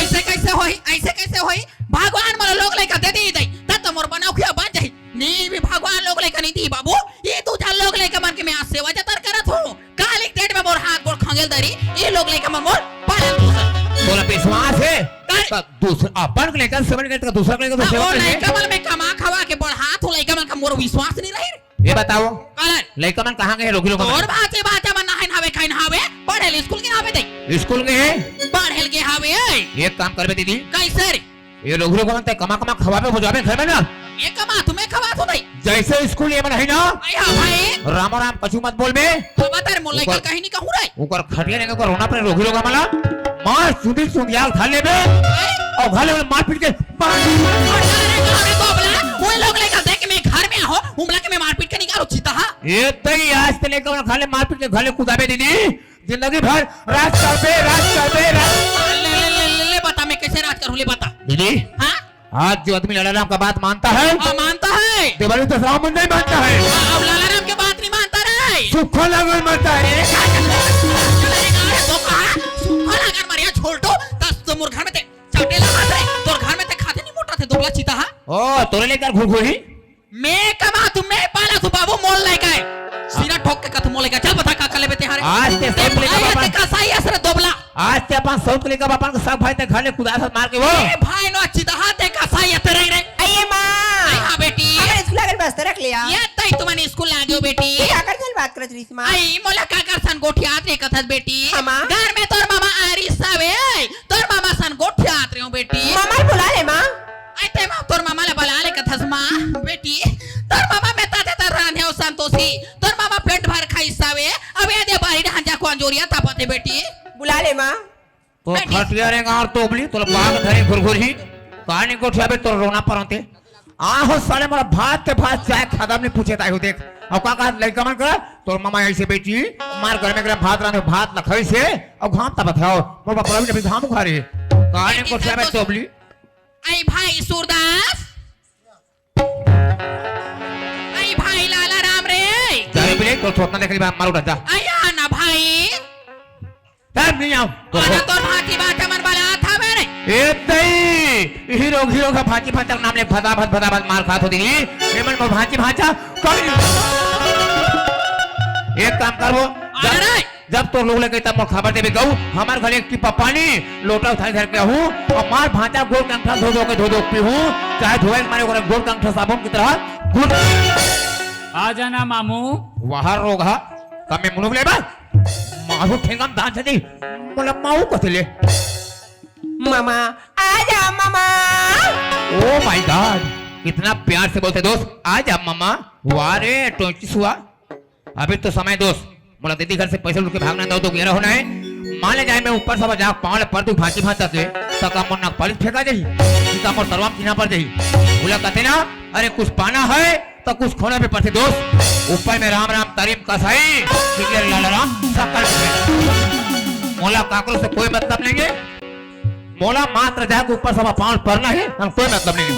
ऐसे कैसे होई? ऐसे कैसे होई? भगवान मोला लोग लइका दे दी दई, तब तो मोर बनौखिया बन जाही। नी भी भगवान लोग लइका नहीं दी बाबू। ये दू झन लोग लइका मन के मैं आज सेवा जतर करत हूँ। काली डेट में मोर हाथ गोड़ खंगेल दरी, ये लोग लइका मन मोर पालन पोषण। तोला विश्वास हे? अरे। तो दूसरा अपन के लेकर सेवन करते दूसरा के लेकर तो हाँ, सेवा वो कर ले। लइका मन में कमा खवा के बढ़ात हूँ, लइका मन का मोर विश्वास नहीं रही। ये बताओ, काला रे। लइका मन कहाँ गए, रोगी लोग मन? और बात, ये बात मन नहाइन हावे, खाइन हावे, पढ़े ले स्कूल के हावे दे। स्कूल गए हैं? पढ़े ले के हावे, ए। एक काम करबे दीदी। कैसे रे? ये रोगी लोग मन ते कमा कमा खवाबे बुझाबे घर में ना। ये कमा तुम्हें खवा तू नहीं। जैसे स्कूल ये मन है ना। आई हाँ भाई। राम राम कछु मत बोलबे। बाबा तारे मोर लइका ओकर कहीं नहीं कहूँ रे। ओकर खटिया नहीं ओकर रोना पड़े रोगी लोग मन ला। मार सुंदी सुंदियाल खा लेबे। आई। और घर में मारपीट के अरे, अरे, अरे, दोबला, वो लोग लइका देख के मैं घर में हो, उमला के मैं मारपीट के निकालो, चीता हा। ये तो ही आज ते लेकर घर ले मारपीट के घर ले कुदाबे दीदी, जिंदगी भर राज करबे, राज करबे, राज। ले, ले, ले, ले, ले, बता, मैं कैसे राज करूँ, ले बता। दीदी, हाँ? आज जो आदमी लाला राम का बात मानता है, हाँ, मानता है। दिवाली तो राम नहीं मानता है। हाँ, अब लाला राम के बात नहीं मानता रे। सुखा लागल मानता है। अरे, का कर ले? तो कहा, सुखा लागल मारिया छोड़ दो, दस तो मोर घर में ते चटेला हाथ रे, तोर घर में ते खाते नहीं मोटा थे, दोबला चीता हा। ओ, तोरे लेकर घुरघुरी? मैं कमा तू, मैं पाला तू बाबू, मोर लइका है। सीना ठोक के कथू मोर लइका, चल बता का कर लेबे ते हारे। आज ते ते सब लेकर भाई अपन ते कसाई असर दोबला। आज ते अपन सौत लेकर अपन के सब भाई ते घर ले कुदार से मार के वो। ए भाई नो चीता हा ते कसाई असर रे। अये माँ। आई हाँ बेटी। अगर स्कूल आगे बस्ता रख लिया। ये तई तुमने स्कूल आ गयो बेटी। ये काकर से बात करत रही माँ? आई मोला काकर सन गोठियात रे कथस बेटी। हाँ माँ। घर में तोर मामा आरिस हवे। तोर मामा सन गोठियात रहे हो बेटी। मामा ला बुला ले माँ। आई ते माँ तोर मामा ला बुला ले कथस माँ। बेटी तोर मामा मैं ताते तर रांधे हो संतोषी। तोर मामा पेट भर खाई सावे। अब ये दे बारी ढांचा को अंजोरिया तापत हे बेटी। बुला ले माँ। तो बेटी। खटिया रे गार तोबली तोर बाग धरे घुरघुरी। कहानी गोठियाबे तोर रोना परते। आहो साले मोला भात के भात चाय खादा में पूछे ताई हो देख। अब का कहा लइका मन करा तोर मामा ऐसे बेटी मार घर में करा भात रांधे भात लखई से। अब घाम ता बताओ मोर बाप रवि अभी घाम उखा रे। कहानी गोठियाबे तोबली। आई भाई सूरदास। आई भाई लाला राम रे। जा रे बिले, तो थोतना देख ली बात मारो डजा। आया ना भाई। तब नहीं आओ। तो आना हो। तोर भांची भांचा मन बला था मेरे। ए तई, हीरो हीरो का भांची भांचा नाम ले फटाफट फटाफट मार खात होती। ये मन मोर भांची भांचा कभी नहीं। एक काम करबो। अरे। जब तोर लोग लइका तब मोर खबर देबे गऊ, हमार घर एक टिपा पानी, लोटा उठाई धर के आहूँ, और मार भांचा गोड़ के अंगठा धो धो के धो धो के पीहूँ, चाहे धोए के मारे ओकरा गोड़ के अंगठा साबुन की तरह गुण। आ जाना मामू। वाह रोगहा, कमे मुनुक लेबा? मारू ठेंगम दान छदी, मोला माऊ कथे ले। मामा, आ जा मामा। Oh my God, कितना प्यार से बोलते दोस्त, आ जा मामा। वाह रे, टोंची सुआ। अभी तो समय दोस्त, मोला दीदी घर से पैसा लूट के भागना दो तो गेरा होना है। मान ले जाए मैं ऊपर सब जा पाँव ले पर तू भांची भांचा के, तो का मोर नक पालिश फेंका जाही, कि का मोर तरवाम चिन्हा पर जाही। बोला कहते ना, अरे कुछ पाना है तो कुछ खोना भी पड़ते दोस्त। ऊपर में राम राम तारीम कसाई, कि ये लाला राम सकल। मोला काकरो से कोई मतलब नहीं है। मोला मात्र जाके ऊपर सभा पाँव परना है, हम कोई मतलब नहीं।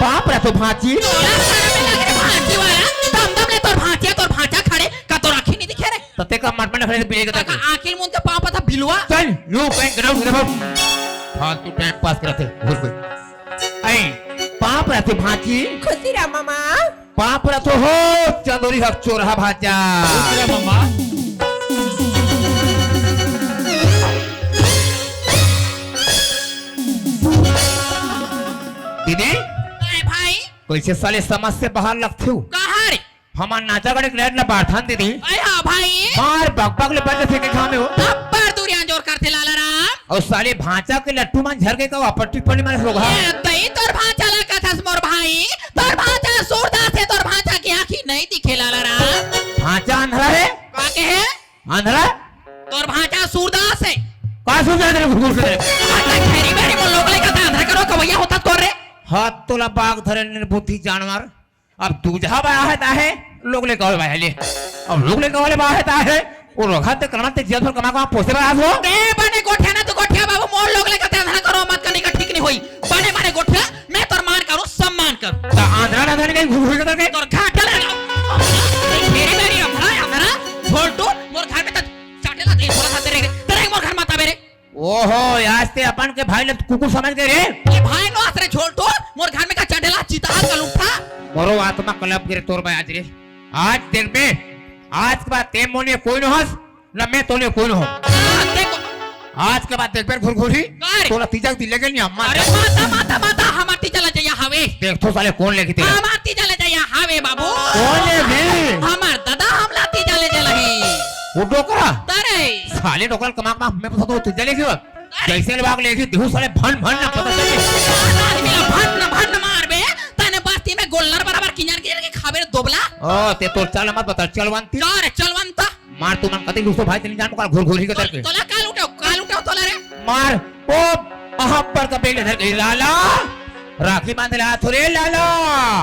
पाप रे तो भांची। तोला शरम नहीं लगे रे भांची वाला? दम दम ले तोर भांचिया, तोर भांचा खड़े, का तोर आँखी नहीं दिखे रे? तो ते का मटमट खड़े से पीले का का ताकि। आँखी मुंद के पाँव पता बिलवा। चल, यू कहीं ग्राउंड देखो। फालतू टाइम पास करते, घुस गए। ऐ, पाप रे तो भांची। खुशी रहा मामा। पाप रथो हो, चंदोरी हक चोरहा भांचा। उतरे मम्मा। कइसे साले समझ से बाहर लगथे हो? कहाँ रे? हमर नाचा गाड़ी के लाइट ला बारथन दीदी। अरे हाँ भाई। मार बकबक ले बंद से के घामे हो। अब्बड़ दुरियान जोर करथे लाला राम। अउ साले भांचा के लट्टू मन झर के का वापस टिप्पणी मारे होगा। ए, तई तोर भांचा ला कथस मोर भाई। तोर भांचा सूरदास हे, तोर भांचा के आँखी नहीं दिखे लाला राम। भांचा अंधरा हे? का के हे? अंधरा? तोर भांचा सूरदास हे। का सूरदास हे? घुघुर के। भांचा घेरी बेरी मोर लोग ले कथा अंधरा करो कवैया होता तोर रे। हाथ तोला बाग धरे निर्बुद्धि जानवर। अब दूजहा बा आहे ता हे, लोग ले कहल बा हे ले। अब लोग ले कहल बा आहे ता हे, वो रोखा ते करमा ते जिया भर कमा कमा पोसे बा आज हो। ते बने गोठिया ना तू गोठिया बाबू, मोर लोग ले कहते अंधरा करो मत करने का ठीक नहीं होई। बने मारे गोठिया, मैं तोर मान करूँ, सम्मान करूँ। ता आंध्रा ना धन कहीं घुघुर के करके। तोर घाटा ले लो। तेरी मेरी अंधरा, अंधरा, छोड़ तू, मोर घर में तो चाटेला दे, थोड़ा सा तेरे, तेरे मोर घर मत आवे रे। ओहो, आज ते अपन के भाई ल कुकुर समझ गए रे। ये भाई नो आसरे छोड़ तो, मोर घर में का चढ़ेला चिता का लुट्ठा। मोरो आत्मा कलप गिरे तोर बा आज रे। आज देखबे, आज के बाद ते मोने कोई न हस, न मैं तोने कोई न हो। आ, देखो। आज के बाद देखबे घुरघुरी, का रे? तोला तीजा के दिन लेके नहीं अम्मा। अरे माता, माता, माता, हमार तीजा ला जइया हवे। देख तो साले कौन लेके तेरा। हमार तीजा ला जइया हवे बाबू। कौन लेके? हमार दादा हमला तीजा ले जला है। वो डोकरा? तारे। साले डोकरा कमा कमा मैं पता तो तीजा लेके। जैसे लोग लेके देहू साले भन भन ना पता चले। आदमी ला भन भन मारबे, तने बस्ती में गोल्लर बराबर किंजर किंजर के खाबे रे दोबला। ओ, ते तोर चाल मत बता, चलवंती। जा रे, चलवंता। मार तू मन कति लूसो भाई, तेनी जान मुका घुरघुरी के तरके। तोला काल उठाओ, काल उठाओ तोला रे। मार, ओ, अहब्बर का बेटे धर के लाला। राखी बांधे ला थोरे लाला।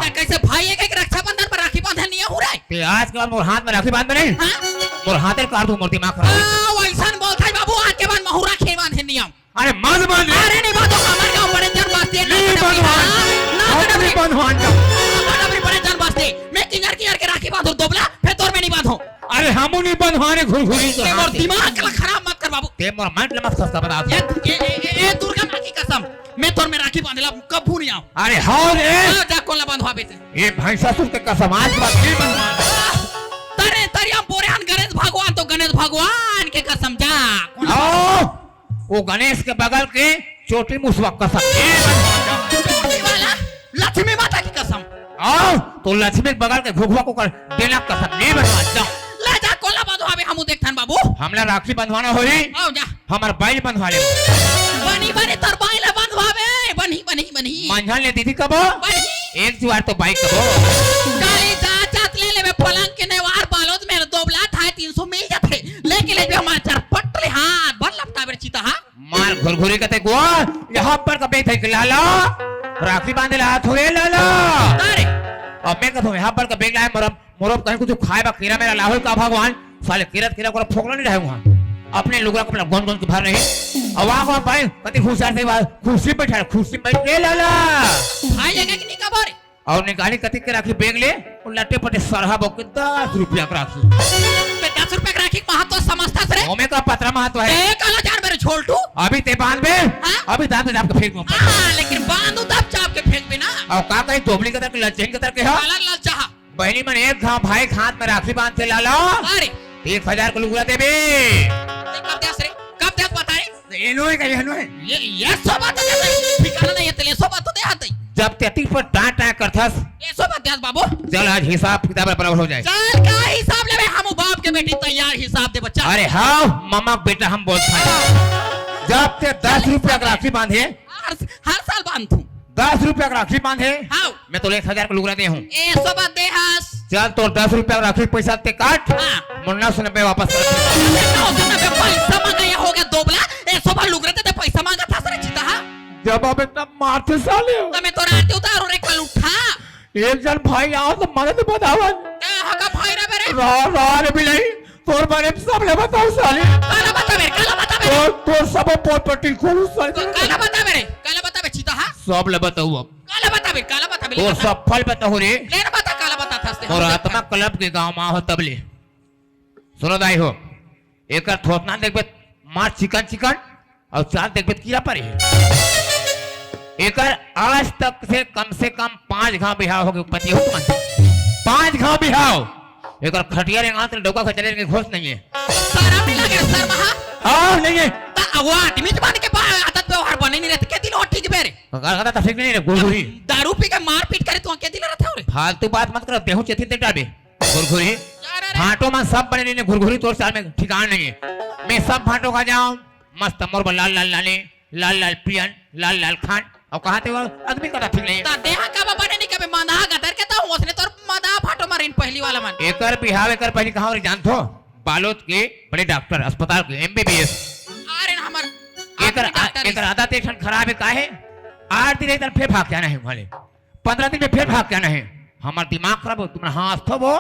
त कैसे भाई एक, एक रक्षाबंधन पर राखी बांधे नहीं हो रहा है? ते आज के बाद मोर हाथ में राखी बांध बने। हाँ? मोर हाथ में काट दूं, मोर दिमाग खराब। आ, वैसन बोलता है बाबू, आज के बाद महू राखी बांधे नहीं हम। अरे मत बांध। अरे नहीं बांधो, हमारे गांव बड़े जन बांधते हैं, नहीं ना बांधो। ना हम नहीं बांधो, हम ना। हमारे बड़े जन बांधते। मैं किनार किनार के राखी बांधो दोबला, फिर तोर में नहीं बांधो। अरे हमू नहीं बंधवाने घुरघुरी तो ते मोर हाथ। दिमाग ला खराब मत कर बाबू। ते मोर mind ला मत खस्ता बना ये, दे। ये, ये, ये, ये दुर्गा माँ की कसम, मैं तोर में राखी बांधला कभू नहीं आऊं। अरे हाँ रे। हाँ, जा कोला बंधवा बेटे। ये भैंसासुर के कसम आज के बाद नहीं बंधवा। तरे तरिया बोरे हन गणेश भगवान तो गणेश भगवान के कसम जा। हाँ। वो गणेश के बगल के चोटी मुसवा कसम। चोटी वाला लक्ष्मी माता की कसम। आओ, तो लक्ष्मी के बगल के घुघुआ को कर देना कसम नहीं बनवा, जाओ। ले जा, कोला बंधवाबे, हमू देखथन बाबू। हमला राखी बंधवाना होई। आओ जा। हमर बाई बंधवा ले। बनी, बनी, तोर बाई ला बंधवाबे। बनी, बनी, बनी। मंझन ले दीदी कबो? बनी। एक जुआर तो बाई कबो। काली जा, जात ले लेबे पलंग के नेवार बालोद में दोबला ढाई तीन सौ मिल जाथे। लेके लेबे हमार चरपट ले हाथ भर लपटाबे चिता हा। मार घुरघुरी कते गो, यहाँ पर कबे थे कि लाला, राखी बांधे ला थोड़े लाला। अरे। अब मैं कहता हूँ, यहाँ पर कबे लाए मोरब, मोरब कहीं कुछ खाए बा, कीरा मेरा लाहौल का भगवान, साले कीरत कीरा को फोकला नहीं रहे वहाँ। अपने लुगरा कपड़ा गोंद गोंद के भर नहीं। अब आग वहाँ पाए, कति खुश आते बाद, खुशी बैठा, खुशी बैठ के लाला। भाई, ये क्या कि नहीं का बोरे? अउ निकाली कतिक के राखी bag ले, अउ लटे पटे सरहा बो के दस रुपया के राखी। बे, दस रुपया के राखी के महत्व समझथस रे? ओमे का पतरा महत्व हे। ए, काला जान मेरे छोलटू। अभी ते बांधबे, हाँ? अभी दांत में दाब के फेंक दूं। हाँ, लेकिन बांधू तब चाप के फेंकबे ना। अउ का कही दोबली के तरह, लज्जन के तरह के हा? काला लज्जा हा। बहिनी मन एक घांव भाई के हाथ में राखी बांधथे लाला। अरे। एक हजार के लुगरा देबे। ते कब देस रे? कब देस बता रे? एनो हे का, एनो हे? ये, ये सोबा तो देत हे, ठिकाना नहीं हे, तेले सोबा तो देत हे। जब ते अतिक पर टां टां करथस। ये सोबा देत बाबू। चल, आज हिसाब किताब बराबर हो जाए। चल, का हिसाब लेबे? हमू बाप के बेटी तैयार हिसाब देबे, चल। अरे हाँ, मामा के बेटा हम बोलथन। जब ते दस रुपया के राखी बांधे। हर, हर साल बांधथू। दस रुपया के राखी बांधे। हाँ। मैं तोला एक हजार के लुगरा दे हूँ। ए, सोबा दे हस। चल, तोर दस रुपया के राखी पैसा ते काट। हाँ। मुन्ना सुने पे वापस कर। नौ सौ नब्बे पैसा मांगा, ये हो गया दोबला। ए, सोबा लुगरा ते, ते पैसा मांगथस रे चिता हा। जब अबे तब मारथे साले। तो मैं तोर आरती उतारूं रे कलुट्ठा। एक जन भाई आओ तो मदद बतावन। ए, हका भाई रे मेरे। रा, रा रे बिलाई। तोर बारे में सब ले बताओ साले। काला बताबे, काला बताबे। तोर, तोर सब पोत पट्टी खोलू साले। काला बताबे रे, काला बताबे चिता हा। सब ले बताऊ अब। काला बताबे, काला बताबे, तोर ले बता। सब फल बताऊ रे। ले ना बता, काला बताथस ते। तोर आत्मा कलप के गांव मा हो तब ले। सुनो दाई हो, एकर थोथना देखबे मार चिकन चिकन, अउ चांद देखबे त कीरा परे हे। एकर आज तक से कम से कम पांच घांव बिहाव होगे, पति हो तुमन। पांच घांव बिहाव। एकर खटिया रेंगात ले डौका के चले के होश नहीं हे। शरम नहीं लगे, शर्मा हा? हाँ, नहीं हे। त वो आदमी जबान के बा-, आदत तोहर बने नहीं रहते, के दिन हो ठीक बे रे? का, का, का, ठीक नहीं रे, घुरघुरी। दारू पी के मारपीट करे, तू के दिन रहते हो रे? फालतू बात मत कर, देहू चेती दे डाबे। घुरघुरी। जा रे रे। भांटो मन सब बने नहीं, घुरघुरी तोर चाल में ठिकान नहीं है। मैं सब भांटो खा जाऊं, मस्त मोर बर लाल लाल लाली, लाल लाल पियन, लाल लाल खान, अउ कहाँ ते वो आदमी का ठीक नहीं है। ता देहा का बने नहीं कबे मंदा गदर के, ता उसने तोर मंदा भांटो मारिन पहली वाला मन। एकर बिहाव, एकर पहली कहाँ हो रही जानथो? बालोद के बड़े डॉक्टर, अस्पताल के एमबीबीएस। अरे ना हमर एकर आदमी आ-, डॉक्टर एकर है। आदत एक ठन खराब है, का है? आठ दिन एक दिन फेर भाग जाना है वाले, पंद्रह दिन में फेर भाग जाना है। हमार दिमाग खराब हो, तुमने हाँ अस्थो वो,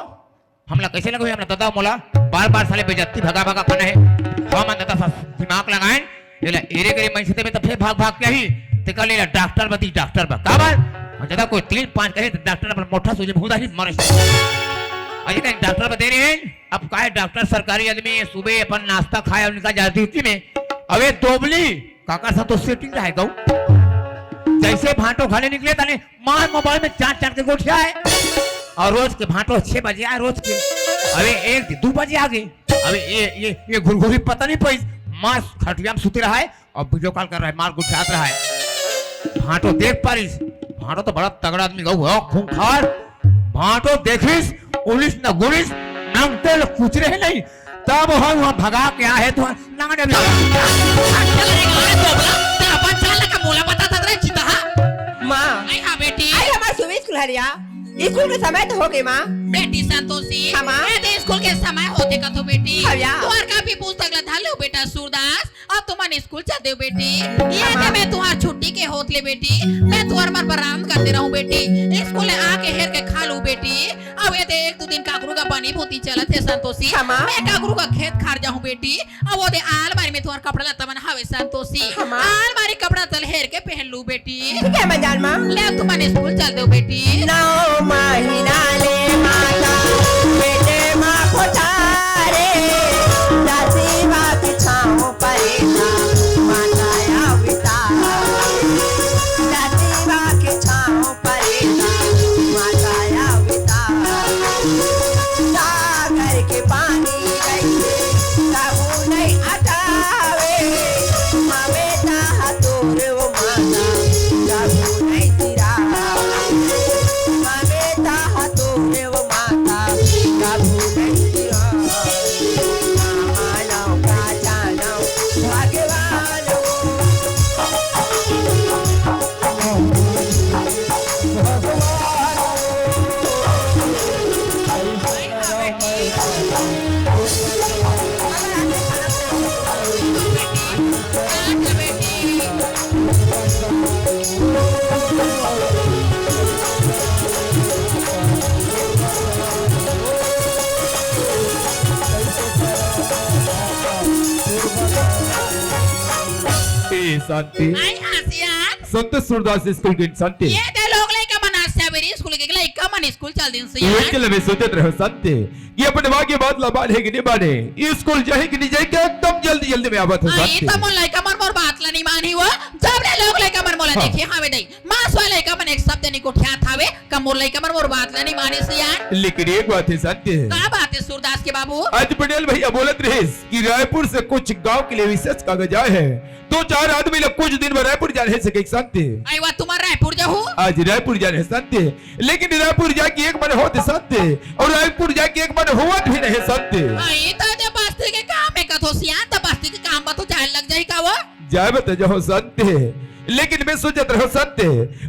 हमला कैसे लगो, हमला दादा मोला बार बार साले बेइज्जती भगा भगा खाना है। हम दादा सा दिमाग लगाएं, एला एरे गरे मनसे ते में तो फेर भाग भाग के ही, ते कर लेला डॉक्टर बती डॉक्टर बा, का बात? और ज्यादा कोई तीन पांच कहे तो डॉक्टर अपन मोटा सूजी भूंदा ही मर। अरे कहीं डॉक्टर बते रहे हैं, अब काहे डॉक्टर सरकारी आदमी है, सुबह अपन नाश्ता खाए और निकल जाए ड्यूटी में। अबे दोबली, काकर सा तो सेटिंग रहे गऊ। जैसे भांटो खाने निकले तने मार मोबाइल में चार चार के गोठिया है। और रोज के भांटो छह बजे आए रोज के। अबे एक दिन दो बजे आ गए। अबे ये, ये, ये घुरघुरी पता नहीं पैस। मार खटिया में सुते रहा है। अब वीडियो कॉल कर रहा है, मार गुठियात रहा है। भांटो देख पारिस, भांटो तो बड़ा तगड़ा आदमी गऊ है, खूंखार। भांटो देखिस, उलिस न गुलिस, नंगते ल कुचरे ही नहीं। तब हम वहां भगा के आए तो नंगने भी। अच्छा लगेगा, अरे दोगला, ते अपन चाल का मोला बता था रे चिता, हाँ? माँ। आई हाँ बेटी। आई हमार सुबह स्कूल हरिया। स्कूल के समय तो हो गए माँ। बेटी संतोषी, हाँ, माँ। ए दे स्कूल के समय होते का तो बेटी। हाँ, या। तोहर कापी पुस्तक ला धर लो बेटा सूरदास। अब तुमन स्कूल चल देव बेटी। ये हाँ। के मैं तुहार छुट्टी के होत ले बेटी, मैं तुहार मन पर आराम करते रहूं बेटी। स्कूल ले आके हेर के खा लू बेटी। अब ये दे एक दो दिन काकरू का बनी भूती चलत है संतोषी। हाँ, माँ। मैं काकरू का खेत खार जाहूं बेटी। अब वो दे आलमारी में तुहार कपड़ा लत्ता मन हवे संतोषी। हाँ, माँ। आलमारी कपड़ा तल हेर के पहन लू बेटी। ठीक है, मैं जान माँ। ले, तुमन स्कूल चल देव बेटी। नौ महीना ले माता पेटे मा कोठारे, दासी मा के छाँव परे ता, माता आविता। दासी मा के छाँव परे ता, माता आविता। सागर के पानी रहिथे, कभू नहीं अटावे। मामे ताहा तोरे वो माता, कभू नहीं तिरा। मामे ताहा तोरे वो माता, कभू नहीं तिरा। मानव का जानव भगवान वो। ए, शांति। आई हाँ सियान। संत सूरदास स्कूल के शांति। ये दे लोग लइका मन आज सवेरे स्कूल के लइका मन स्कूल चल दिन सियान। ये के लबे सोचत रहो शांति। ये अपन वाक्य बात ला बात है कि नहीं बात है? स्कूल जाए कि नहीं जाए, क्या एकदम जल्दी जल्दी में आवत है आई शांति। तो मोर लइका मन मोर बात ला नहीं मानी हुआ। जब ले लोग लइका मन मोला हाँ। देखे, हाँ बेटा, मास वाले लइका मन एक शब्द नहीं कोठियात हावे, का मोर लइका मन मोर बात ला नहीं माने सियान। लेकिन एक बात है शांति। का बात है सूरदास के बाबू? आज पटेल भैया बोलत रहे कि रायपुर से कुछ गांव के लिए विशेष कागज आए हैं। दो चार आदमी लोग कुछ दिन में रायपुर जाने से कही शांति। आई वा तुम्हार रायपुर जाहू? आज रायपुर जाने शांति, लेकिन रायपुर जाके एक मन होत शांति और रायपुर जाके एक मन होवत भी नहीं शांति। आई तो जे बस्ती के काम है कथो सियान, तो बस्ती के काम बा तो जाए लग जाही का वो? जाए बता जाओ शांति, लेकिन मैं सोचत रहो शांति,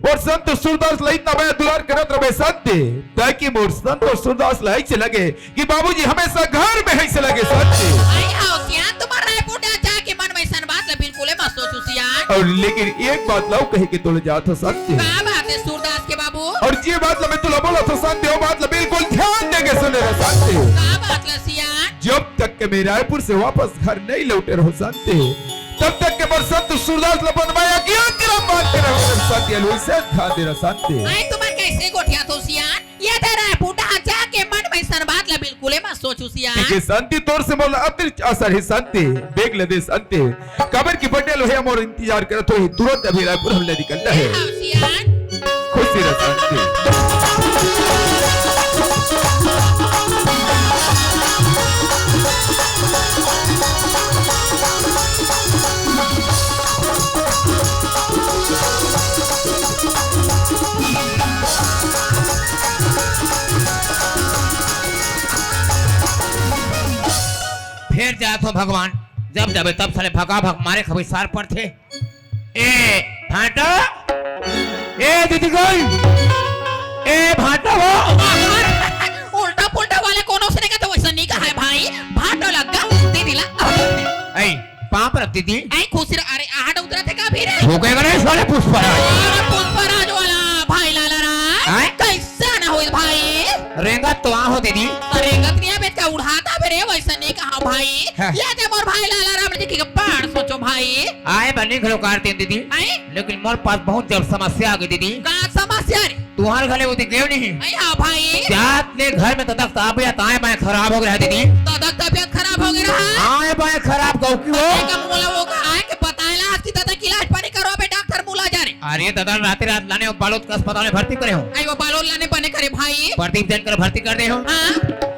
और संत सूरदास ला इतना बड़ा दुलार करत रहे शांति, ताकि मोर संत और सूरदास ला ऐसे लगे कि बाबूजी हमेशा घर में है से लगे शांति। आई हाँ सियान, तुम्हार रायपुर जा जाके मन में ऐसन बात ला बिल्कुल मत सोचू सियान। और लेकिन एक बात लाओ कहे के तोले जात हो शांति। का बात है सूरदास के बाबू? और ये बात ला मैं तोला बोला था शांति, वो बात ला बिल्कुल ध्यान दे के सुने रहो शांति। का बात ला सियान? जब तक के मैं रायपुर से वापस घर नहीं लौटे रहो शांति, तब तक के मोर संत सूरदास ला अपन माया ज्ञान के नाम बात के रहो शांति, अलू से ध्यान दे रहो शांति। आई तुम्हार कैसे गोठिया तो सियान? ये तेरा पुटा जाके मन में सन बात ला बिल्कुल मत सोचू सियान। देखिए शांति तोर से मोला अतिरिक्त असर है शांति, बेग ले दे शांति। काबर की पटेल हे मोर इंतजार करत होही, तुरंत अभी रायपुर हमला निकलना है। हाँ, सियान। खुशी रह शांति। फेर जात हो भगवान, जब जाबे तब साले भका भक मारे खबे सार पड़थे। ए भांटा, ए दीदी गई, ए भांटा हो। उल्टा पुल्टा वाले कोनो से नहीं कहते, वैसा नहीं कहा है भाई, भांटा लग गया दीदी ला। ऐ पाँव परत दीदी। ऐ खुशी रह, अरे आहट उतरत हे का भी रे? हो गए रे साले पुष्पराज। अरे पुष्पराज वाला भाई लाला राम, आय? कैसे ना होइस भाई? रेंगत तो आ हो दीदी। तो रेंगत नहीं है बेटा, उड़ात आबे रे, वैसा नहीं कहा भाई। हाँ। ये ते मोर भाई लाला राम जी के पार सोचो भाई। आय बनी घलो कारतेन दीदी। आय? लेकिन मोर पास बहुत जब समस्या आ गई दीदी। का समस्या रे? तुहार घले ओती गेव नहीं। अरे हाँ भाई। जात ले घर में तदक तबियत आय बाय खराब हो गया दीदी। तदक तबियत खराब हो गया है? आय बाय खराब गौ की हो। तदक मोला वो का आय के बताए ला आज की तदक इलाज पानी करवाबे डॉक्टर मुला जा रे। अरे दादा राते रात लाने बालोद का अस्पताल में भर्ती करे हो। आई वो बालोद लाने बने करे भाई। प्रदीप जैन कर भर्ती कर दे हो। हाँ।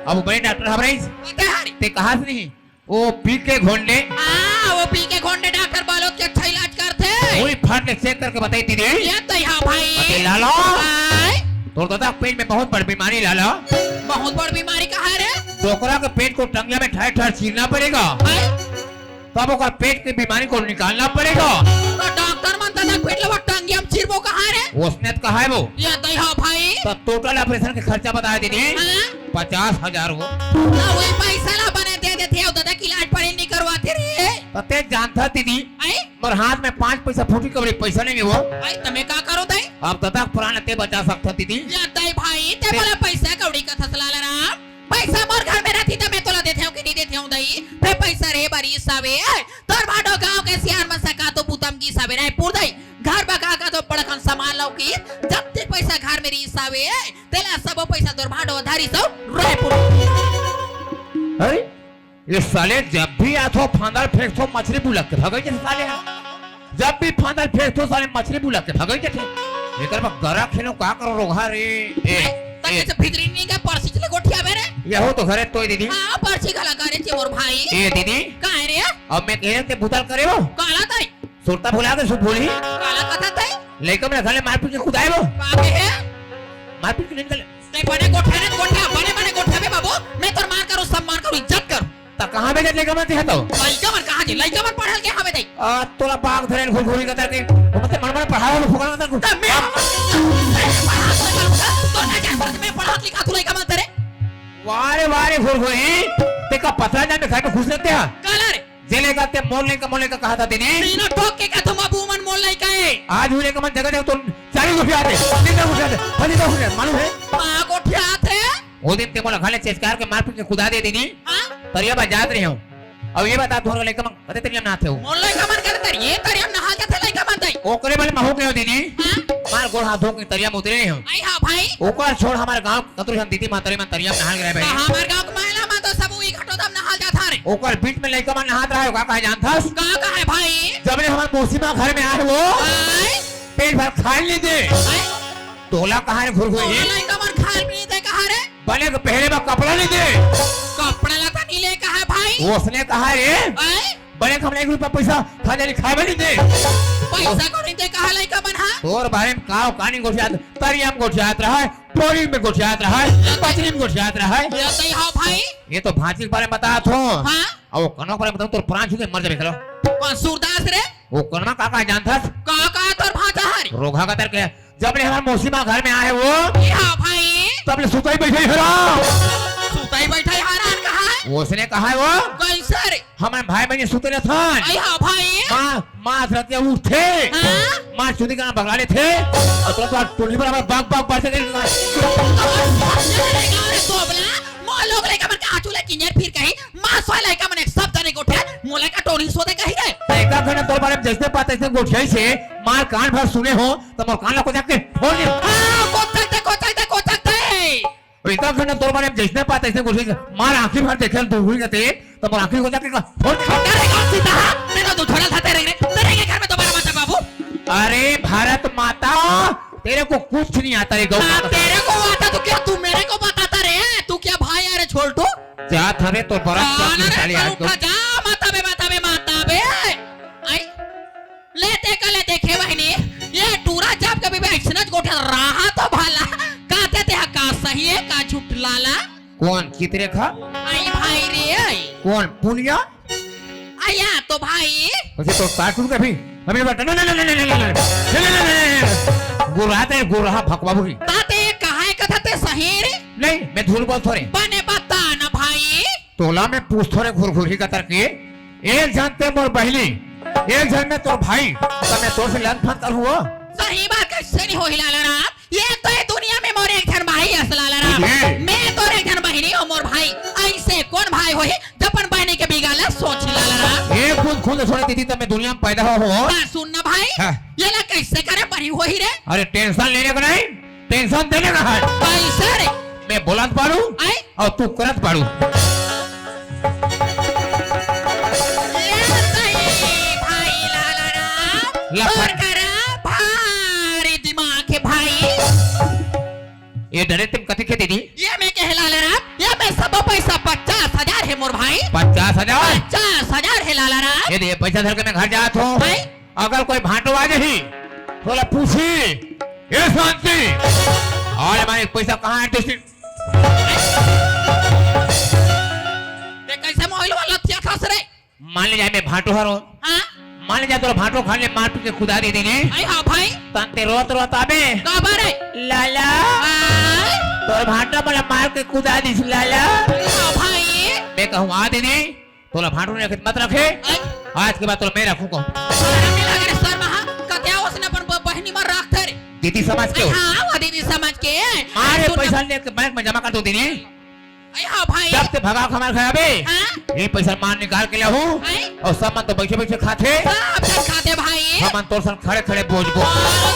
अब वो बड़े डॉक्टर हमारे। पता है रे। ते कहा से नहीं? वो पी के घोंडे। हाँ, वो पी के घोंडे डॉक्टर बालोद के अच्छा इलाज करथे। वही फट ले चेक करके बताई दीदी। ये तो यहाँ भाई। अरे लाला। भाई। तोर दादा पेट में बहुत बड़ बीमारी लाला। बहुत बड़ बीमारी कहा रे? डोकरा के पेट को टंगिया में ठार ठार चीरना पड़ेगा। भाई। तब ओकर पेट की बीमारी को निकालना पड़ेगा। तो डॉक्टर मन दादा पेट ला टंगिया में चीरबो कहा रे? उसने तो कहा है वो। ये तो यहाँ भाई। तो टोटल ऑपरेशन के खर्चा बताया दीदी। हाँ। पचास हजार हो। ना वही पैसा ला बने दे देथे, अउ दादा के इलाज पानी नहीं करवाते रे। त ते जानथा दीदी, आई? मोर हाथ में पाँच पैसा फूटी कबड़ी पैसा नहीं है वो। आई, त मैं का करो दाई? अब दादा प्राण ते बचा सकथा दीदी। या दाई भाई, ते ते बोला पैसा कौड़ी कथस लाला राम। पैसा मोर घर में रहती त मैं तोला देथे हूँ कि नहीं देथे हूँ दाई? ते पैसा रे बारी सावे, तोर भांडो गांव के सियान मन सका तो बुतम की सावे नहीं पुर दाई। घर बका का तो बड़कन सामान लाओ की, जब तक पैसा घर में रही सावे, तेला सबो पैसा तोर भांडो धारी सो रायपुर। अरे, ये साले जब भी आथो फांदर फेंकथो मछली बुलक के भगई जथे साले हा। जब भी फांदर फेंकथो साले मछली बुलक के भगई जथे। एकर बर गरा खेलो का करो रोगहा रे। ए, तक ए। इसे भीतरी नहीं का परसी चले गोठिया मेरे। यहो तो घरे तोय दीदी। हाँ, परसी घला करे चे मोर भाई। ए दीदी। का है रे? अब मैं कह रहे थे बुतल करे हो। काला ताई। सुरता भुला के सुध बोली। काला कथा तय? लइका मन घले मारपीट के कुदाए वो। बाप रे। मारपीट के निकल। ते बने गोठे रे गोठे, बने बने गोठे बे बाबू। मैं तोर मार करूँ, सम्मान करूँ, इज्जत करूँ। त कहाँ भेजे लइका मन ते ह तो? लइका मन कहाँ जे? लइका मन पढ़ल के हवे दई। आ, तोला बाग धरेल घुरघुरी कतर के। ओ मते मन मन पढ़ाओ लो फुकना कतर को। त मैं पढ़ा तो करूँगा। तो ना क्या फर्क मैं पढ़ा लिखा तू लइका मन तेरे। वारे वारे घुरघुरी। ते का पतला जान में घर में घुस लेते हैं। काला रे। जे लइका ते मोर लइका, मोर लइका कहा था दीदी। तीनों ठोक के कथो बाबू मन मोर लइका ए। आज हुई लइका मन जगह जगह तो चालीस रुपया आते, तीन रुपया आते, पच्चीस रुपया, मालूम है? माँ को ठियात है। वो दिन ते मोला घले चेचकार के मारपीट के कुदा दे दीदी। हाँ? तरिया बा जात रहे हो। अब ये बता तोहर लइका मन कते तरिया में नहाते हो? मोर लइका मन कते तरिया, तरिया में नहा जाते लइका मन तई। ओकरे बले महू के हो दीदी। हाँ? मार गोड़ हाथ धो के तरिया में उतरे रहे हो। आई हाँ भाई। ओकर छोड़ हमारे गांव कतरो झन दीदी महतारी मन तरिया में नहाल गए भाई। हाँ, हमारे गांव के महिला मन तो सब उही घटोदा में नहाल जात हरे। ओकर बीच में लइका मन नहात रहे, का कहे जानथस? का कहे भाई? जब ले हमार मौसी माँ घर में आए वो, आय? पेट भर खाए नहीं दे। आय? तोला कहा रे घुरघुरी? तोला लइका मन खाए नहीं दे कहा रे? बने के पहले में कपड़ा नहीं दे। कपड़ा लता नहीं ले कहा भाई? उसने कहा रे? आय? बने के हमने एक रुपया पैसा खा जाने खाए में नहीं दे। पैसा को नहीं दे कहा लइका मन हाँ? तोर बारे में काव कहानी गोठियात, तरिया में गोठियात रहा है। टोरी में गोठियात रहा है, पचरी में गोठियात रहा है। ये तो हाँ भाई। ये तो भांची के बारे में बता थो। हाँ। अब वो कनवा के बारे में बताऊं, तोर प्राण छू के मर जाबे चलो। कौन सूरदास रे? वो कनवा का का जानथस? का का तोर भांचा हर? रोगहा कतर के। जब ले हमार मौसी माँ घर में आए वो। ये हाँ भाई। तब ले सुताई बैठे हरा। सुताई बैठे हरान कहा है? उसने कहा है वो। कैसे रे? हमर भाई बहिनी सुते रथन। अई हाँ भाई। माँ, माँ रतिया उठथे। हाँ? माँ चुंदी का बगला लेथे। अउ तुरंत टोली पर हमर बक बक बक से अरे गाँव रे सोबला, मोर लोग लइका मन के आँचू ले किंजर फिर कही, माँ सोए लइका मन एक सब जने गोठे, मोला का टोली सोते कही रे। लइका घने तोर बारे में जैसे बात ऐसे गोठियाई से, मार कान भर सुने हो, त मोर कान ला कोचक के फोड़ दे। हाँ, कोचक दे, कोचक दे, कोचक दे। अउ इतना घंटा तोर बारे में जैसने पात ऐसने गोठियाथे, मार आँखी भर देखे ल दूर हुई गते, त मोर आँखी को जाके का, फोन खा। अरे गौ सीता, तेरा तो झोला था तेरे रे, तेरे के घर में दोबारा मत आ बाबू। अरे भारत माता, तेरे को कुछ नहीं आता रे गौ हाँ, माता। तेरे को आता तो क्या तू मेरे को बताता रे? तू क्या भाई है रे छोलटू? जा थारे तो बड़ा हाँ, क्या अरे साले आज उठा को। जा, माता बे, माता बे, माता बे। आई। ले ते का ले देखे बहिनी, ये टूरा जाप के भी अइसनच गोठियात रहा तो भला, का ते ते हा का सही है, का झूठ लाला? कौन चित्रेखा? आई भा आई रे आई। कौन? पुनिया? आया तो भाई। उसे तो तार टूट गया भी। अभी बता, नहीं, नहीं, नहीं। गुर्रात है, गुर्रा भकवा बुरी। ताते कहां कथा ते सही रे? नहीं, मैं झूठ बोलथों रे। बने बता ना भाई। तोला मैं पूछथों रे घुरघुरी कतर के। एक झन ते मोर बहिनी, एक झन में तोर भाई, त मैं तोर से लंद फंद कर हुआ। सही बात कैसे नहीं होही लाला राम? ये तो ये दुनिया में मोर एक झन भाई अस लाला राम। जी। मैं तोर एक झन बहिनी हो मोर भाई। ऐसे कौन भाई होही जब अपन बहिनी के बिगाला सोच लाला राम? एक बूंद खून छोड़े दीदी त मैं दुनिया में पैदा हो, हो। बात सुन ना भाई। हाँ। ये ला कैसे करे बड़ी होही रे? अरे tension लेने का नहीं, tension देने का है। कैसे रे? मैं बोलत बाड़ू आय? अउ तू करत बाड़ू। ए सही भाई लाला राम, लखन। तोर करा भारी दिमाग हे भाई। ये डरे तुम कथी के दीदी? ये मैं कहे लाला राम, ये मैं सब पैसा पचास हजार हे मोर भाई। पचास हजार? पचास हजार हे लाला राम। ये दे, ये पैसा धर के मैं घर जात हूँ। भाई। अगर कोई भांटो आ जाही, तोला पूछी, ए शांति, अरे भाई, पैसा कहाँ है? ते कैसे मोबाइल वाला थिया खस रे? मान ले जाए मैं भांटो हरो। हाँ? मान ले जाए तोर भांटो खाने मार पीट के कुदा दे देने। आई हाँ भाई। तन ते रोत रोत आबे। काबर है? लाला। हाँ? तोर भांटो मला मार के कुदा दिस लाला। हाँ भाई। मैं कहूँ आ दीदी, तोला भांटो ने मत रखे। आई। आज के बाद तोला मैं रखूँ कहूँ। अरे मिला करे सर महा, कत्या उसने अपन ब-, बहिनी मर रखथे रे। दीदी समझ के हो। हाँ, वो दीदी समझ के। अरे सुन ना। पैसा लेके बैंक में जमा कर दो दीदी। अरे हाँ भाई। जब ते भगा खमार खाया बे, हाँ? ये पैसा मान निकाल के लाहू। हैं? अउ सब मन तो बैठे बैठे खाथे। सब जन खाथे भाई। हमन तोर सन खड़े खड़े बोझबो। ओ,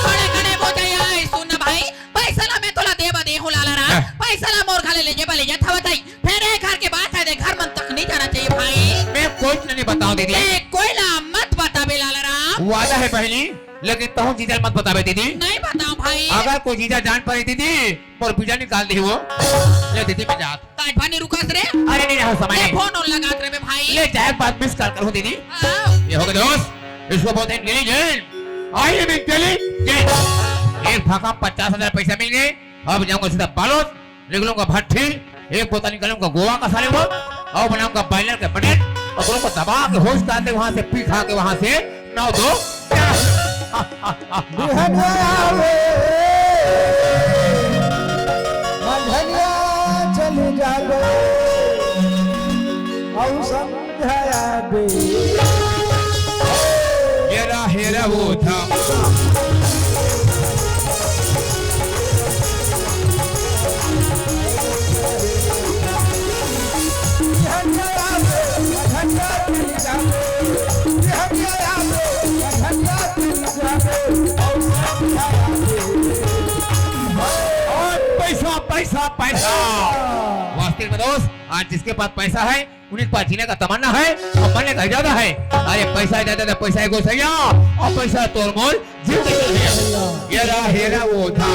खड़े खड़े बोझ जाए, सुन ना भाई, पैसा ला मैं तोला देबा दे हूँ लाला राम। हाँ। पैसा ला मोर घरे ले जेबा ले जा था बताई। फेर ए घर के बात है दे, घर मन तक नहीं जाना चाहिए भाई। मैं कुछ नहीं बताऊँ दीदी। ए, कोई ला मत बताबे लाला राम। वादा है बहिनी, लेकिन तहूँ जीजा मत बताबे दीदी। नहीं बताऊँ भाई। अगर कोई जीजा जान पड़े दीदी, मोर बीजा निकाल दी वो। ले दीदी मैं जात। ताज भानी रुकस रे। अरे नहीं रहा समय ले नहीं। फोन ऑन लगात रे बे भाई। ले जाए बाद miss call करूँ दीदी। हाँ। ये हो गया दोस्त, इसको बोलते हैं intelligent। I am intelligent। एक भाका पचास हजार पैसा मिल गए। अब जाऊंगा सीधा बालोद, निकलूंगा भट्ठी, एक बोतल निकालूंगा गोवा का साले को, और बनाऊंगा बॉयलर के मटन, और दोनों को दबा के होश डाल दे वहां से, पी खा के वहां से, नौ दो ग्यारह। बिहनिया आवे, मंझनिया चली जाबे, और संध्या आवे। हेरा हेरा वो था। और पैसा, पैसा, पैसा। वास्तविक में दोस्त, आज जिसके पास पैसा है, उन्हीं के पास जीने का तमन्ना है और मरने का इरादा है। अरे पैसा ज्यादा था, पैसा है गोसैया, और पैसा तोर मोर जिंदगी है। ये रहा, ये रहा वो था।